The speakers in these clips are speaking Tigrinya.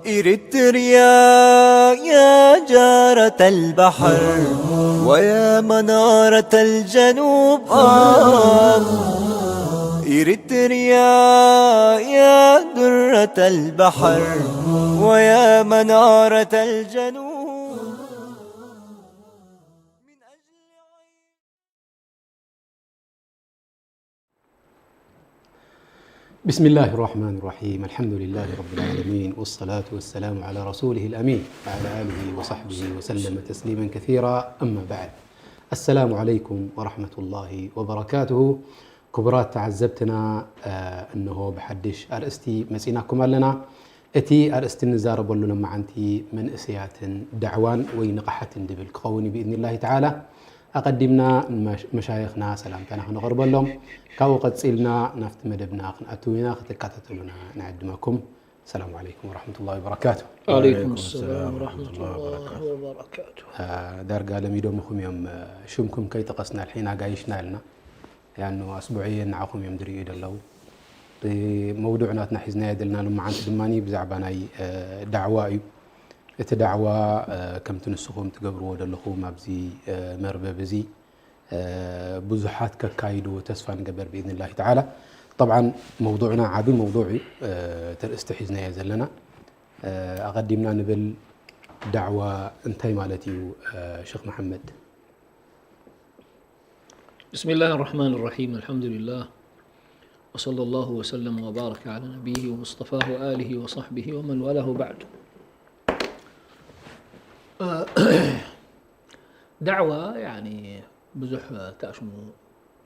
إريتريا يا جارة البحر ويا منارة الجنوب، آه. إريتريا يا درة البحر ويا منارة الجنوب. بسم الله الرحمن الرحيم. الحمد لله رب العالمين، والصلاة والسلام على رسوله الأمين، وعلى آله وصحبه وسلم تسليما كثيرا. أما بعد. السلام عليكم ورحمة الله وبركاته. ክቡራት ተዓዘብትና፣ እ፣ እንሆ ብሓድሽ ኣርእስቲ መጺናኩም ኣለና። እቲ ኣርእስቲ እንዛረበሉ ሎማዓንቲ መንእሰያትን ዳዕዋን ወይ ንቕሓትን ዝብል ክኸውን እዩ ብኢዝኒላሂ ተዓላ። ኣቐዲምና ንመሽ-፣ መሻይኽና ሰላምታና ክነቕርበሎም፣ ካብኡ ቀጺልና ናብቲ መደብና ክንኣትው ኢና። ክትከታተሉና ንዕድመኩም። ሰላም ዓለይኩም ወረሕመቱላሂ ወበረካቱ። ዓለይኩም ሰላም ወረሕመቱላሂ ወበረካቱ። እ፣ ዳርጋ ለሚዶምኹም እዮም፣ እ፣ ሽምኩም ከይጠቐስና ኣልሒና ጋይሽና ኢልና። ያኑ ኣስቡዕየን ንዓኹም እዮም ዝርእዩ ዘለዉ። እቲ መውዱዕ ናትና ሒዝናዮ ዘለና ሎማዓንቲ ድማ ብዛዕባ ናይ፣ እ፣ ዳዕዋ እዩ። እቲ ዳዕዋ፣ እ፣ ከምቲ ንስኹም ትገብርዎ ዘለኹም ኣብዚ፣ እ፣ መርበብ እዚ፣ እ፣ ብዙሓት ከካይድዎ ተስፋ ንገበር ብኢዝኒላሂ ተዓላ። ጠብዓን መውዱዕና ዓቢ መውዱዕ እዩ፣ እ፣ እቲ ኣርእስቲ ሒዝናዮ ዘለና። እ፣ ኣቐዲምና ንብል ዳዕዋ እንታይ ማለት እዩ፣ እ፣ ሸኽ መሓመድ? بسم الله الرحمن الرحيم. الحمد لله. وصلى الله وسلم وبارك على نبيه ومصطفاه وآله وصحبه ومن والاه وبعد. ዳዕዋ ያኒ ብዙሕ ተኣሽሙ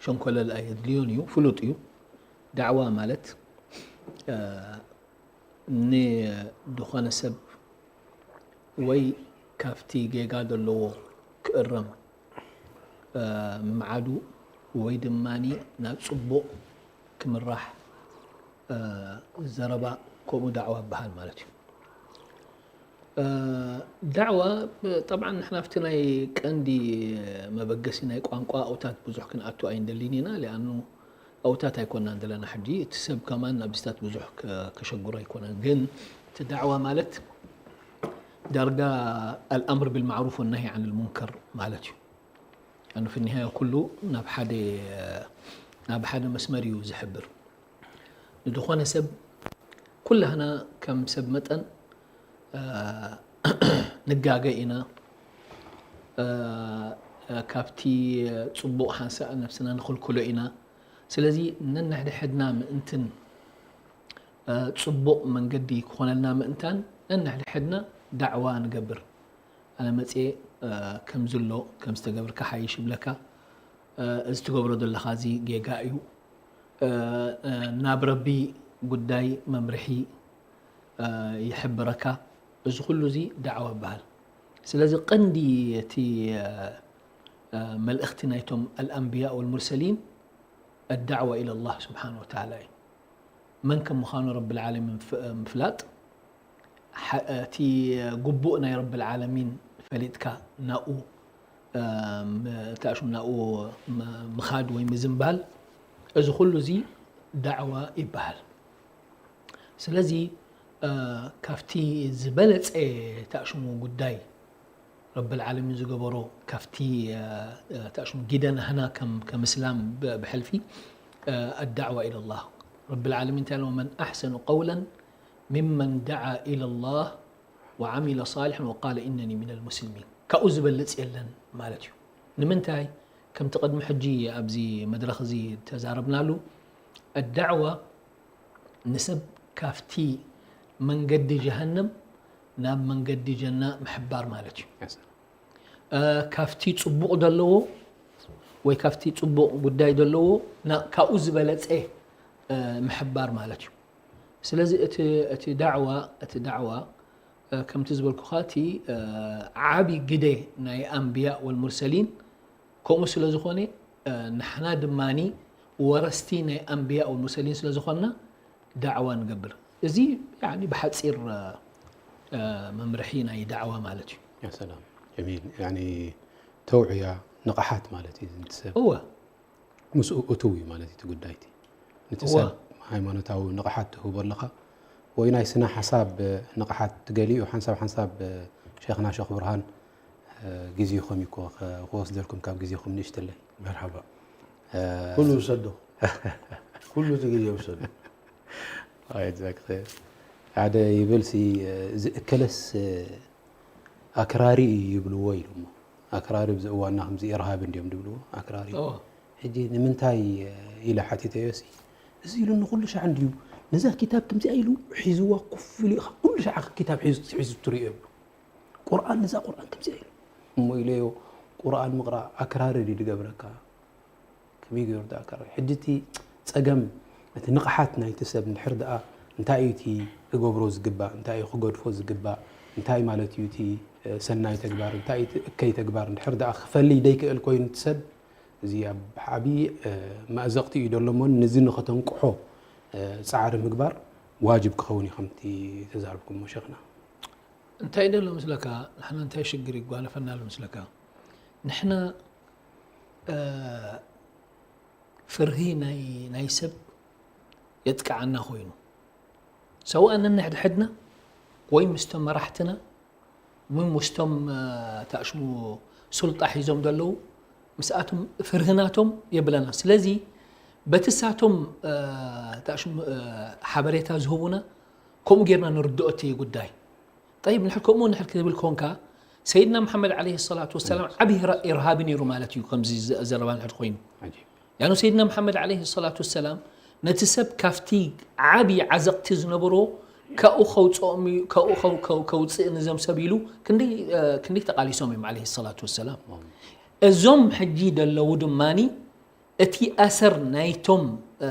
ሸንኮለል ኣየድልዮን እዩ፣ ፍሉጥ እዩ። ዳዕዋ ማለት፣ እ፣ ንድኾነ ሰብ ወይ ካብቲ ጌጋ ዘለዎ ክእረም፣ እ፣ ምምዓዱ ወይ ድማ ናብ ጽቡቕ ክምራሕ፣ እ፣ ዘረባ ከምኡ ዳዕዋ ይበሃል ማለት እዩ። እ፣ ዳዕዋ ብ-፣ ጠብዓን ንሕና ኣብቲ ናይ ቀንዲ መበገሲ ናይ ቋንቋ ኣውታት ብዙሕ ክንኣቱ ኣይንደልን ኢና። ሊኣኑ ኣውታት ኣይኮናን ዘለና ሕጂ። እቲ ሰብ ከማን ናብዚታት ብዙሕ ከ-፣ ከሸግሮ ኣይኮነን። ግን እቲ ዳዕዋ ማለት ዳርጋ ኣልኣምር ቢልማዕሩፍ ወናሂ ዓን ልሙንከር ማለት እዩ። ኣኑ ፊ ኒሃያ ኩሉ ናብ ሓደ፣ ናብ ሓደ መስመር እዩ ዝሕብር። ንድኾነ ሰብ ኩላህና ከም ሰብ መጠን፣ እ፣ ንጋገ ኢና። እ፣ ካብቲ ጽቡቕ ሓንሳእ ነብስና ንኽልክሎ ኢና። ስለዚ ነንሕድሕድና ምእንትን፣ እ፣ ጽቡቕ መንገዲ ክኾነልና ምእንታን ነንሕድሕድና ዳዕዋ ንገብር። ኣነ መጽየ፣ እ፣ ከምዚ ኣሎ፣ ከምዚ ተገብርካ ሓይሽ ይብለካ። እ፣ እዚ ትገብሮ ዘለኻ እዚ ጌጋ እዩ። እ፣ እ፣ ናብ ረቢ ጉዳይ መምርሒ፣ እ፣ ይሕብረካ። እዚ ኩሉ እዚ ዳዕዋ ይበሃል። ስለዚ ቀንዲ እቲ፣ እ፣ እ፣ መልእኽቲ ናይቶም ኣልኣንብያ ወልሙርሰሊን ኣዳዕዋ ኢለላህ ስብሓን ወተዓላ እዩ። መን ከም ምዃኑ ረብል ዓለሚን ፍ-፣ ምፍላጥ፣ ሓ-፣ እቲ ግቡእ ናይ ረብል ዓለሚን ፈሊጥካ ናኡ፣ እ፣ ም-፣ ተኣሽም ናኡ ም-፣ ምኻድ ወይ ምዝንባል፣ እዚ ኩሉ እዚ ዳዕዋ ይበሃል። ስለዚ፣ እ፣ ካብቲ ዝበለጸ ተኣሽሙ ጉዳይ ረብል ዓለሚን ዝገበሮ ካብቲ፣ እ፣ እ፣ ተኣሽሙ ጊደ ናህና ከም፣ ከም እስላም ብ-፣ ብሕልፊ፣ እ፣ ኣዳዕዋ ኢለላህ። ረብል ዓለሚን እንታይ ኢሉ? "ወመን ኣሕሰኑ ቀውለን ሚመን ደዓ ኢለላህ ወዓሚለ ሳሊሐን ወቃለ ኢነኒ ሚነል ሙስሊሚን።" ካብኡ ዝበልጽ የለን ማለት እዩ። ንምንታይ? ከምቲ ቅድሚ ሕጂ ኣብዚ መድረኽ እዚ ተዛረብናሉ፣ ኣዳዕዋ ንሰብ ካብቲ መንገዲ ጀሃነም ናብ መንገዲ ጀና ምሕባር ማለት እዩ። እ፣ ካብቲ ጽቡቕ ዘለዎ ወይ ካብቲ ጽቡቕ ጉዳይ ዘለዎ ና-፣ ካብኡ ዝበለጸ፣ እ፣ ምሕባር ማለት እዩ። ስለዚ እቲ፣ እቲ ዳዕዋ፣ እቲ ዳዕዋ፣ እ፣ ከምቲ ዝበልኩኻ እቲ፣ እ፣ ዓቢ ግደ ናይ ኣንብያ ወልሙርሰሊን ከምኡ ስለ ዝኾነ፣ እ፣ ንሕና ድማኒ ወረስቲ ናይ ኣንብያ ወልሙርሰሊን ስለ ዝኾንና ዳዕዋ ንገብር። እዚ ያኒ ብሓጺር፣ እ፣ እ፣ መምርሒ ናይ ዳዕዋ ማለት እዩ። ያ ሰላም። ጀሚል። ያኒ ተውዕያ ንቕሓት ማለት እዩ። እቲ ሰብ እወ። ምስኡ እትው እዩ ማለት እዩ እቲ ጉዳይ እቲ። ነቲ እወ። ሰብ ሃይማኖታዊ ንቕሓት ትህቦ ኣለኻ፣ ወይ ናይ ስነ ሓሳብ ንቕሓት ገሊኡ ሓንሳብ ሓንሳብ ሸኽና ሸኽ ብርሃን ግዜኹም እዩ እኮ ክወስደልኩም ካብ ግዜኹም ንእሽተለይ። መርሓባ። ኩሉ ውሰዶ። ኩሉ እቲ ግዜ ውሰዶ። ኣይ፣ exactly። ሓደ ይብል ሲ፣ እዚ እከለስ ኣክራሪ እዩ ይብልዎ ኢሉ እሞ፣ ኣክራሪ ብዚ እዋንና ከምዚ ኢርሃብ እንድዮም ዝብልዎ ኣክራሪ። ሕጂ ንምንታይ ኢለ ሓቲተዮ ሲ፣ እዚ ኢሉ ንኹሉ ሻዕ እንድዩ ነዛ ኪታብ ከምዚኣ ኢሉ ሒዝዋ ኮፍ ኢሉ ኢኻ ኩሉ ሻዕ ኪታብ ሒዙ ሒዙ ትርእዮ ይብሎ። ቁርኣን ነዛ ቁርኣን ከምዚኣ ኢሉ እሞ ኢለዮ፣ ቁርኣን ምቕራእ ኣክራሪ ድዩ ዝገብረካ? ከመይ ገይሩ ደኣ ከርኢ? ሕጂ እቲ ጸገም፣ እቲ ንቕሓት ናይቲ ሰብ እንድሕር ደኣ እንታይ እዩ እቲ ክገብሮ ዝግባእ፣ እንታይ እዩ ክገድፎ ዝግባእ፣ እንታይ ማለት እዩ እቲ፣ እ፣ ሰናይ ተግባር፣ እንታይ እዩ እቲ እከይ ተግባር እንድሕር ደኣ ክፈልይ ደይክእል ኮይኑ እቲ ሰብ፣ እዚ ኣብ ዓቢ፣ እ፣ መእዘቕቲ እዩ ዘሎ እሞ፣ ነዚ ንኸተንቅሖ፣ እ፣ ጻዕሪ ምግባር ዋጅብ ክኸውን እዩ ከምቲ ተዛረብኩሞ ሸኽና። እንታይ ደሎ ምስለካ? ንሕና እንታይ ሽግር ይጓነፈና ኣሎ ምስለካ? ንሕና፣ እ፣ ፍርሂ ናይ፣ ናይ ሰብ የጥቅዓና ኮይኑ፣ ሰዋእ ነንሕድሕድና ወይ ምስቶም መራሕትና ወይ ምስቶም፣ እ፣ ታሽሙ ሱልጣ ሒዞም ዘለዉ ምስኣቶም ፍርህናቶም የብለና። ስለዚ በቲ ሳቶም፣ እ፣ ታሽሙ፣ እ፣ ሓበሬታ ዝህቡና ከምኡ ጌርና ንርድኦ እቲ ጉዳይ። ጠይብ፣ ንሕር ከምኡ ንሕር ክብል ኮንካ፣ ሰይድና መሓመድ ዓለይሂ ሰላቱ ወሰላም ዓብዪ ኢራ-፣ ኢርሃቢ ነይሩ ማለት እዩ፣ ከምዚ ዘ-፣ ዘረባ ንሕር ኮይኑ። ዓጂብ። ያኑ ሰይድና መሓመድ ዓለይሂ ሰላቱ ወሰላም ነቲ ሰብ ካብቲ ዓብዪ ዓዘቕቲ ዝነበሮ ካብኡ ከውፅኦም እዩ፣ ካብኡ ከው-፣ ከው-፣ ከውፅእ ንዘም ሰብ ኢሉ ክንደይ፣ እ፣ ክንደይ ተቓሊሶም እዮም ዓለይሂ ሰላቱ ወሰላም። እዞም ሕጂ ደለዉ ድማኒ እቲ ኣሰር ናይቶም፣ እ፣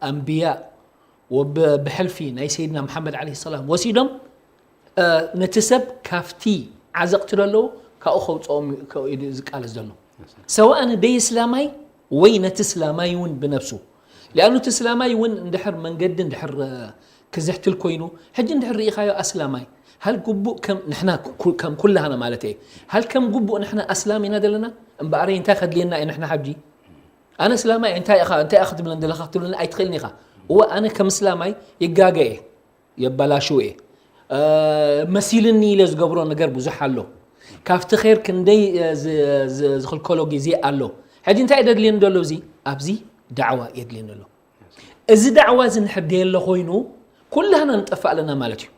ኣንብያ ወብ-፣ ብሕልፊ ናይ ሰይድና መሓመድ ዓለይሂ ሰላም ወሲዶም፣ እ፣ ነቲ ሰብ ካብቲ ዓዘቕቲ ደለዎ ካብኡ ከውፅኦም እዩ፣ ከ-፣ እዩ ዝቃለስ ዘሎ። ሰዋእ ንደይ እስላማይ ወይ ነቲ እስላማይ እውን ብነብሱ። ሊኣኑ እቲ እስላማይ እውን እንድሕር መንገዲ እንድሕር፣ እ፣ ክዝሕትል ኮይኑ፣ ሕጂ እንድሕር ርኢኻዮ ኣስላማይ፣ ሃል ግቡእ ከም ንሕና ኩ-፣ ከም ኩላህና ማለት እየ፣ ሃል ከም ግቡእ ንሕና ኣስላም ኢና ዘለና? እምበኣረይ እንታይ ከድልየና እዩ ንሕና ሓጂ? ኣነ እስላማይ እንታይ ኢኻ፣ እንታይ ኢኻ ክትብለኒ ዘለኻ ክትብለኒ ኣይትኽእልን ኢኻ። እወ፣ ኣነ ከም እስላማይ ይጋገ እየ፣ የበላሽው እየ። እ፣ መሲልኒ ኢለ ዝገብሮ ነገር ብዙሕ ኣሎ። ካብቲ ኸይር ክንደይ፣ እ፣ ዝ-፣ ዝ-፣ ዝኽልከሎ ግዜ ኣሎ። ሕጂ እንታይ እዩ ደድልየኒ ዘሎ እዚ? ኣብዚ ዳዕዋ የድልየኒ ኣሎ። እዚ ዳዕዋ እዚ እንድሕር ደየሎ ኮይኑ፣ ኩላህና ንጠፍእ ኣለና ማለት እዩ።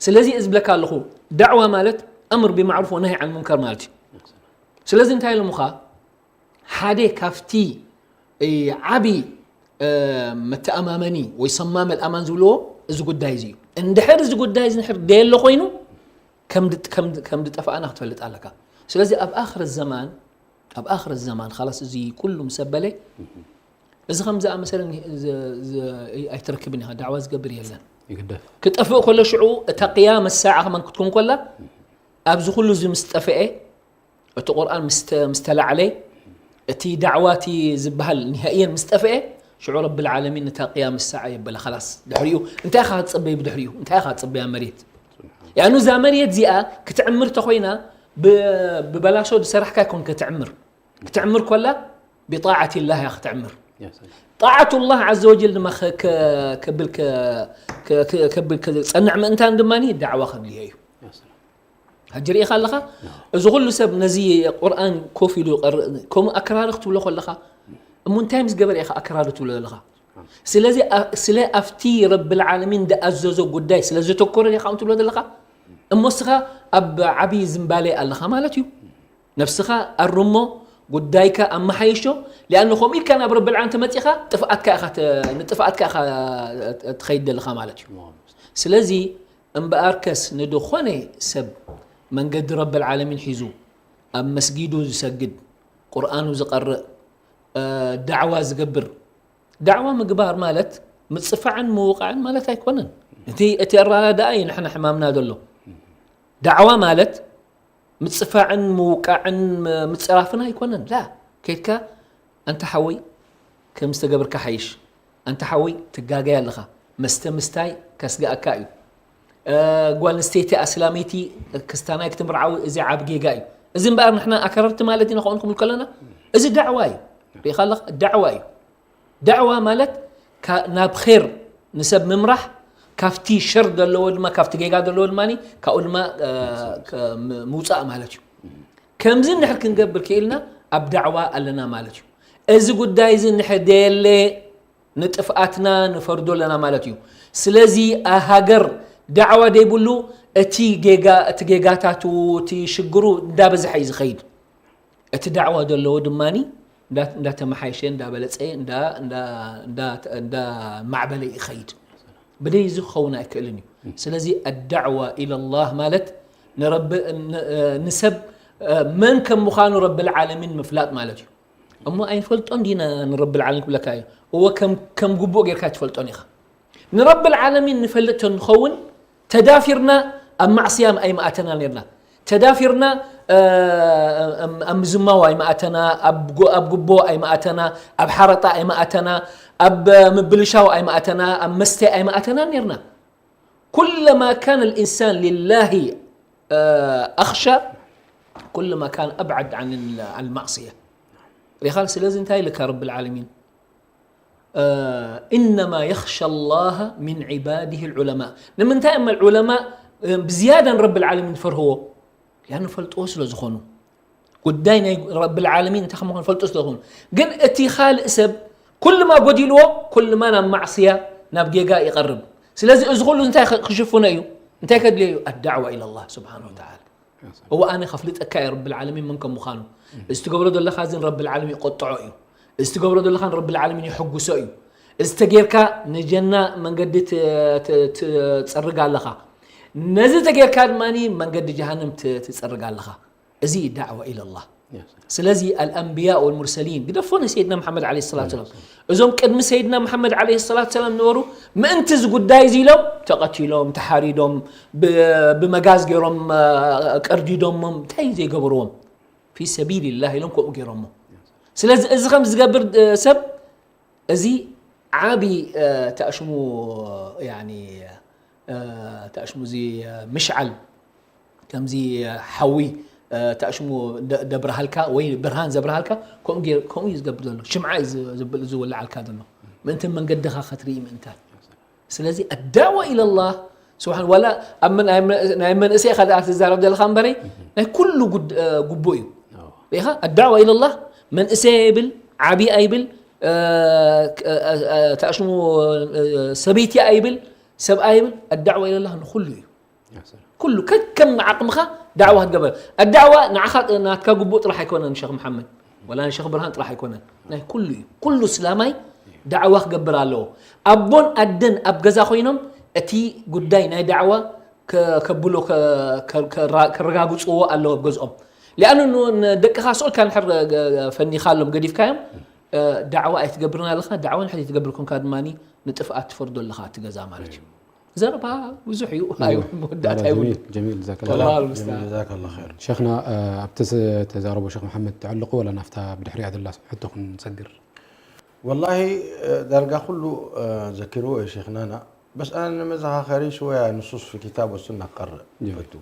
ስለዚ እዚ ዝብለካ ኣለኹ፣ ዳዕዋ ማለት ኣምር ብማዕሩፍ ወነህይ ዓን ሙንከር ማለት እዩ። ስለዚ እንታይ ኢሎምኻ? ሓደ ካብቲ፣ እ፣ ዓቢ፣ እ፣ መተኣማመኒ ወይ ሰማም ኣልኣማን ዝብልዎ እዚ ጉዳይ እዚ እዩ። እንድሕር እዚ ጉዳይ እዚ እንድሕር ደየሎ ኮይኑ፣ ከም ድ-፣ ከም ድ-፣ ከም ዝጠፍኣና ክትፈልጥ ኣለካ። ስለዚ ኣብ ኣኽር ዘማን፣ ኣብ ኣኽር ዘማን፣ ኻላስ እዚ ኩሉ ምስ ኣበለ፣ እዚ ከም ዝኣመሰለ ኒ-፣ ዝ-፣ ዝ-፣ ኣይትረክብን ኢኻ፣ ዳዕዋ ዝገብር የለን። ይግደፍ። ክጠፍእ ከሎ ሽዑ እታ ቅያመ ሰዓ ከማን ክትኮን ከላ፣ ኣብዚ ኩሉ እዚ ምስ ጠፍኤ፣ እቲ ቁርኣን ምስ ተ-፣ ምስ ተላዕለ፣ እቲ ዳዕዋ እቲ ዝበሃል ኒሃእየን ምስ ጠፍኤ፣ ሽዑ ረብል ዓለሚን ነታ ቅያም ሰዓ የበለ፣ ኻላስ፣ ድሕሪኡ እንታይ ኢኻ ክትጽበይ ብድሕሪኡ? እንታይ ኢኻ ክትጽበያ መሬት? ያኑ እዛ መሬት እዚኣ ክትዕምር ተኾይና፣ ብ-፣ ብበላሾ ዝሰራሕካ ኣይኮን ክትዕምር። ክትዕምር ኮላ ብጣዓትላህ እያ ክትዕምር። ያ ሰላም። ጣዓቱላህ ዓዘ ወጀል ድማ ከ-፣ ከ-፣ ከብል ከ-፣ ከ-፣ ከ-፣ ከብል ከ-፣ ጸንዕ ምእንታን ድማ ዳዕዋ ከድልዮ እዩ። ያ ሰላም። ሕጂ ርኢኻ ኣለኻ? እዚ ኩሉ ሰብ ነዚ ቁርኣን ኮፍ ኢሉ ይቐርእ፣ ከምኡ ኣክራሪ ክትብሎ ከለኻ፣ እሞ እንታይ ምስ ገበረ ኢኻ ኣክራሪ ትብሎ ዘለኻ? ስለዚ ኣ-፣ ስለ ኣብቲ ረብል ዓለሚን ዝኣዘዞ ጉዳይ ስለ ዘተኮረ ዲኻ ትብሎ ዘለኻ? እሞ እስኻ ኣብ ዓብዪ ዝምባሌ ኣለኻ ማለት እዩ። ነብስኻ ኣርሞ፣ ጉዳይካ ኣመሓይሾ፣ ሊኣኑ ከምኡ ኢልካ ናብ ረብል ዓለሚን ተመጺኻ፣ ጥፍኣትካ ኢኻ ተ-፣ ንጥፍኣትካ ኢኻ ትኸይድ ዘለኻ ማለት እዩ። ስለዚ እምበኣርከስ ንድኾነ ሰብ መንገዲ ረብል ዓለሚን ሒዙ፣ ኣብ መስጊዱ ዝሰግድ፣ ቁርኣኑ ዝቐርእ፣ እ፣ ዳዕዋ ዝገብር፣ ዳዕዋ ምግባር ማለት ምጽፋዕን ምውቃዕን ማለት ኣይኮነን። እቲ፣ እቲ ኣረዳድኣ እዩ ንሕና ሕማምና ዘሎ። ዳዕዋ ማለት ምጽፋዕን ምውቃዕን ም-፣ ምጽራፍን ኣይኮነን። ላ፣ ከይድካ፣ "ኣንታ ሓወይ፣ ከም ዝተገብርካ ሓይሽ። ኣንታ ሓወይ፣ ትጋገይ ኣለኻ። መስተ ምስታይ ከስግኣካ እዩ። እ፣ ጓል ኣንስተይቲ ኣስላመይቲ ክስታናይ ክትምርዓዊ፣ እዚ ዓቢ ጌጋ እዩ።" እዚ እምበኣር ንሕና ኣክረርቲ ማለት ኢና ክኾን ክብል ከለና፣ እዚ ዳዕዋ እዩ። ርኢኻ ኣለኻ? ዳዕዋ እዩ። ዳዕዋ ማለት ካ-፣ ናብ ኼር ንሰብ ምምራሕ፣ ካብቲ ሸር ዘለዎ ድማ ካብቲ ጌጋ ዘለዎ ድማ ካብኡ ድማ ምውፃእ ማለት እዩ። ከምዚ እንድሕር ክንገብር ክኢልና ኣብ ዳዕዋ ኣለና ማለት እዩ። እዚ ጉዳይ እዚ እንድሕር ደየለ ንጥፍኣትና ንፈርዶ ኣለና ማለት እዩ። ስለዚ ሃገር ዳዕዋ ደይብሉ እቲ ጌጋ እቲ ጌጋታቱ እቲ ሽግሩ እንዳበዝሐ እዩ ዝኸይድ። እቲ ዳዕዋ ዘለዎ ድማ እንዳተመሓየሸ እንዳበለፀ እንዳማዕበለ ይኸይድ። ብደይ እዚ ክኸውን ኣይክእልን እዩ። ስለዚ ኣዳዕዋ ኢለላህ ማለት ንረቢ ንሰብ መን ከም ምዃኑ ረቢ ልዓለሚን ምፍላጥ ማለት እዩ። እሞ ኣይንፈልጦን ዲና ንረቢ ልዓለሚን ክብለካ እዩ። እወ ከም ግቡእ ጌርካ ኣይትፈልጦን ኢኻ። ንረቢ ልዓለሚን ንፈልጥ ተንኸውን ተዳፊርና ኣብ ማዕስያ ኣይመኣተና ነርና። ተዳፊርና ኣብ ምዝማው ኣይመኣተና፣ ኣብ ጉቦ ኣይመኣተና፣ ኣብ ሓረጣ ኣይመኣተና፣ ኣብ ምብልሻው ኣይመኣተና፣ ኣብ መስተ ኣይመኣተና ነርና። ኩለማ ካነ ልኢንሳን ሊላሂ ኣኽሻ ኩለማ ካነ ኣብዓድ ዓን ልማዕስያ። ሪኻል ስለዚ እንታይ ኢልካ ረቢ ልዓለሚን إنما يخشى الله من عباده العلماء. ንምንታይ እማ ዑለማ ብዝያዳ ንረቢ ልዓለሚን ዝፈርህዎ? ያን ፈልጥዎ ስለ ዝኾኑ ጉዳይ ናይ ረቢ ልዓለሚን እንታይ ከም ፈልጡ ስለ ዝኾኑ። ግን እቲ ካልእ ሰብ ኩልማ ጎዲልዎ ኩልማ ናብ ማዕስያ ናብ ጌጋ ይቐርብ። ስለዚ እዚ ኩሉ እንታይ ክሽፍኖ እዩ? እንታይ ከድልዮ እዩ? ኣዳዕዋ ኢለላህ ስብሓን ወተዓላ። እወ ኣነ ከፍልጠካ እየ ረቢ ልዓለሚን መን ከም ምዃኑ። እዚ ትገብሮ ዘለኻ እዚ ንረቢ ልዓለሚን ይቆጥዖ እዩ። እዚ ትገብሮ ዘለኻ ንረቢ ልዓለሚን ይሕጉሶ እዩ። እዚ ተጌርካ ንጀና መንገዲ ትጸርግ ኣለኻ። ነዚ ተጌርካ ድማ መንገዲ ጀሃንም ትጸርግ ኣለኻ። እዚ ዳዕዋ ኢለላህ። ስለዚ ኣልኣንብያ ወልሙርሰሊን ግደፎ ንሰይድና መሓመድ ዓለይሂ ሰላቱ ሰላም። እዞም ቅድሚ ሰይድና መሓመድ ዓለይሂ ሰላቱ ሰላም ነበሩ ምእንቲ እዚ ጉዳይ እዚ ኢሎም ተቐቲሎም፣ ተሓሪዶም፣ ብመጋዝ ገይሮም ቀርዲዶሞም፣ እንታይ ዘይገበርዎም ፊ ሰቢልላህ ኢሎም ከምኡ ገይሮሞ። ስለዚ እዚ ከም ዝገብር ሰብ እዚ ዓቢ ተኣሽሙ ተኣሽሙ እዚ ምሽዓል ከምዚ ሓዊ ተኣሽሙ ደብርሃልካ ወይ ብርሃን ዘብርሃልካ ከምኡ እዩ ዝገብር ዘሎ። ሽምዓ እዩ ዝውልዓልካ ዘሎ ምእንቲ መንገድኻ ከትርኢ ምእንታን። ስለዚ ኣዳዕዋ ኢለላህ ስብሓን ዋላ ኣብ ናይ መንእሰይ ኢኻ ደኣ ትዛረብ ዘለኻ እምበረይ ናይ ኩሉ ጉቡእ እዩ። ኢኻ ኣዳዕዋ ኢለላህ መንእሰይ ኣይብል ዓብዪ ኣይብል ተኣሽሙ ሰበይቲ ኣይብል ሰብኣይ ኣይብል ኣዳዕዋ ኢለላህ ንኩሉ እዩ። ኩሉ ከከም ዓቕምኻ ዳዕዋ ክትገበር ኣዳዕዋ ንዓኻ ናትካ ጉቡእ ጥራሕ ኣይኮነን ሸኽ መሓመድ ወላ ንሸኽ ብርሃን ጥራሕ ኣይኮነን ናይ ኩሉ እዩ። ኩሉ እስላማይ ዳዕዋ ክገብር ኣለዎ። ኣቦን ኣደን ኣብ ገዛ ኮይኖም እቲ ጉዳይ ናይ ዳዕዋ ከብሎ ከረጋግፅዎ ኣለዎ ኣብ ገዝኦም። ሊኣኑ ንደቅኻ ስኡልካ ንሕር ፈኒኻሎም ገዲፍካዮም ዳዕዋ ኣይትገብርን ኣለኻ። ዳዕዋ ንሕር ትገብር ኮንካ ድማ ንጥፍኣት ትፈርዶ ኣለኻ እቲ ገዛ ማለት እዩ። ዘረባ ብዙሕ እዩ። መወዳእታ ይብሉ። ጀሚል ጀዛከላ ሸኽና ኣብቲ ተዛረቦ ሸኽ መሓመድ ተዕልቑ ወላ ናፍታ ብድሕሪያ ዘላ ሕቶ ክንሰግር። ወላሂ ዳርጋ ኩሉ ዘኪርዎ እዩ ሸኽናና። በስ ኣነ ንመዘኻኸሪ ሽወያ ንሱስ ፊ ኪታብ ወሱና ክቀርእ ይፈቱ።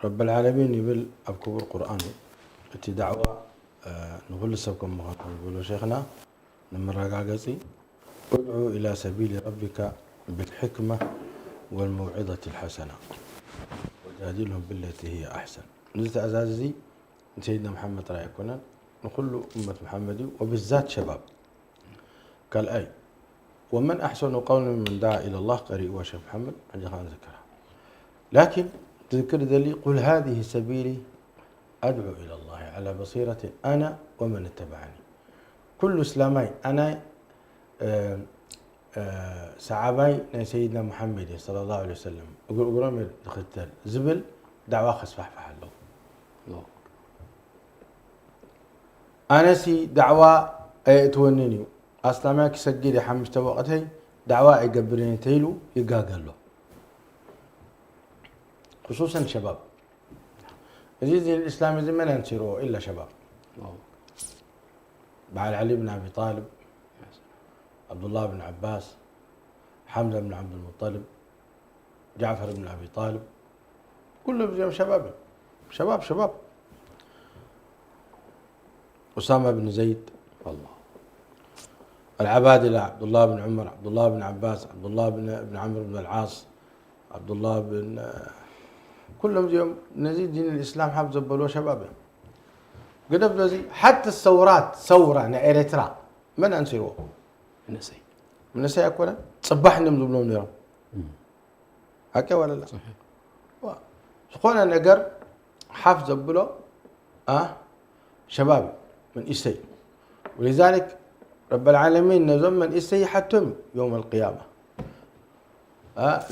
ረብ ልዓለሚን ይብል ኣብ ክቡር ቁርኣኑ እቲ ዳዕዋ ንኹሉ ሰብ ከም ምዃኑ ዝብሎ ሸይኽና ንምረጋገጺ ادع إلى سبيل ربك بالحكمة والموعظة الحسنة وجادلهم بالتي هي أحسن። እዚ ትእዛዝ እዚ ንሰይድና መሓመድ ጥራይ ኣይኮነን ንኹሉ እመት መሓመድ እዩ ወብዛት ሸባብ። ካልኣይ ومن أحسن قولا ممن دعا إلى الله ቀሪእዋ ሸኽ መሓመድ ሕጂ ኸዓ ንዝክራ ላኪን ትዝክር ደሊ قل هذه سبيلي أدعو إلى الله على بصيرة أنا ومن اتبعني ኩሉ እስላማይ ኣናይ ሰዓባይ ናይ ሰይድና ሙሓመድ እየ صلى الله عليه وسلم እግር እግሮም እየ ዝኽተል ዝብል ዳዕዋ ከስፋሕፍሕ ኣለዎ። ኣነሲ ዳዕዋ ኣየእትወንን እዩ ኣስላማይ ክሰግድ እየ ሓሙሽተ ወቕተይ ዳዕዋ ኣይገብርን እየ ተይሉ ይጋገ ኣሎ። خصوصا ሸባብ እዚ ዲን እስላም እዚ መን ኣንሲርዎ ኢላ ሸባብ በዓል ዓሊ ብን ኣቢ ጣልብ ዓብዱላህ ብን ዓባስ ሓምዛ ብን ዓብዱልሙጠልብ ጃዕፈር ብን ኣቢ ጣልብ ኩሎም እዚኦም ሸባብ እዮም ሸባብ ሸባብ ኡሳማ ብን ዘይድ العبادلة، عبد الله بن عمر، عبد الله بن عباس، عبد الله بن ابن عمرو بن العاص، عبد الله بن ኩሎም እዚኦም ነዚ ዲን الإسلام ሓፍ ዘበልዎ ሸባብ እዮም። ግደፍ ነዚ ሓቲ ሰውራት ሰውራ ናይ ኤርትራ መን ኣንሲርዎ? ንእሰይ መንእሰይ ኣይኮነን? ጽባሕ እንድዮም ዝብሎም ነይሮም። ሓቂ ወለላ ዝኾነ ነገር ሓፍ ዘብሎ ሸባብ እዩ፣ መንእሰይ እዩ። ولذلك رب العالمين ነዞም መንእሰይ ይሓቶም እዩ يوم القيامة.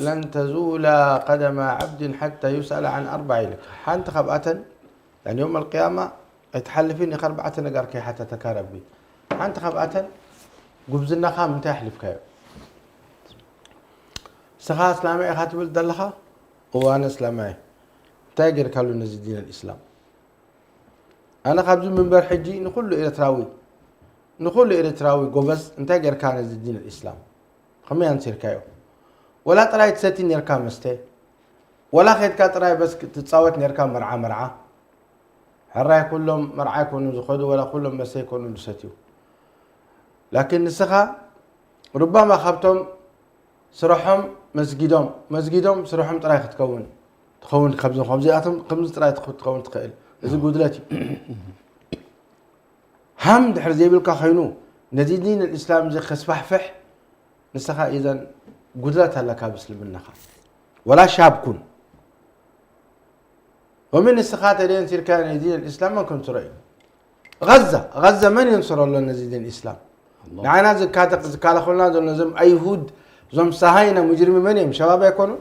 لن تزول قدما عبد حتى يسأل عن أربع ኢሉ። ሓንቲ ካብኣተን يعني يوم القيامة ኣይትሓልፍን ኢኻ ኣርባዕተ ነጋር ከይሓተተካ ረቢ። ሓንቲ ካብኣተን ጉብዝናኻ ምንታይ ኣሕሊፍካዮ? ንስኻ እስላማይ ኢኻ ትብል ዘለኻ? እወ ኣነ እስላማይ። እንታይ ጌርካሉ ነዚ ዲን الإسلام? ኣነ ካብዚ ምንበር ሕጂ ንኹሉ ኤርትራዊ ንኹሉ ኤርትራዊ ጎበዝ እንታይ ጌርካ ነዚ ዲን الإسلام ከመይ ኣንሲርካዮ? ወላ ጥራይ ትሰቲ ኔርካ መስተ ወላ ኸድካ ጥራይ በስ ትጻወት ኔርካ መርዓ መርዓ ሕራይ ኩሎም መርዓ ይኮኑ ዝኸዱ ወላ ኩሎም መስተ ይኮኑ ዝሰትዩ ላኪን ንስኻ ሩባማ ካብቶም ስርሖም መስጊዶም መስጊዶም ስርሖም ጥራይ ክትከውን ትኸውን ካብዞም ከምዚኣቶም ከምዚ ጥራይ ትኸውን ትኽእል እዚ ጉድለት እዩ ሃም ድሕር ዘይብልካ ኮይኑ ነዚ ዲን الإسلام እዚ ከስፋሕፍሕ ንስኻ ኢዘን ጉድለት ኣለካ ብእስልምናኻ ወላ ሻብ ኩን ومن ንስኻ ተደየን ሲርካ ናይ ዲን الإسلام መን ከም ስሮ እዩ غزة غزة መን የንስሮ ኣሎ ነዚ ዲን الإسلام ንዓና ዝካተቕ ዝካላኸሉና ዘሎ ነዞም ኣይሁድ እዞም ሰሃይና ሙጅሪሚ መን እዮም ሸባብ ኣይኮኑ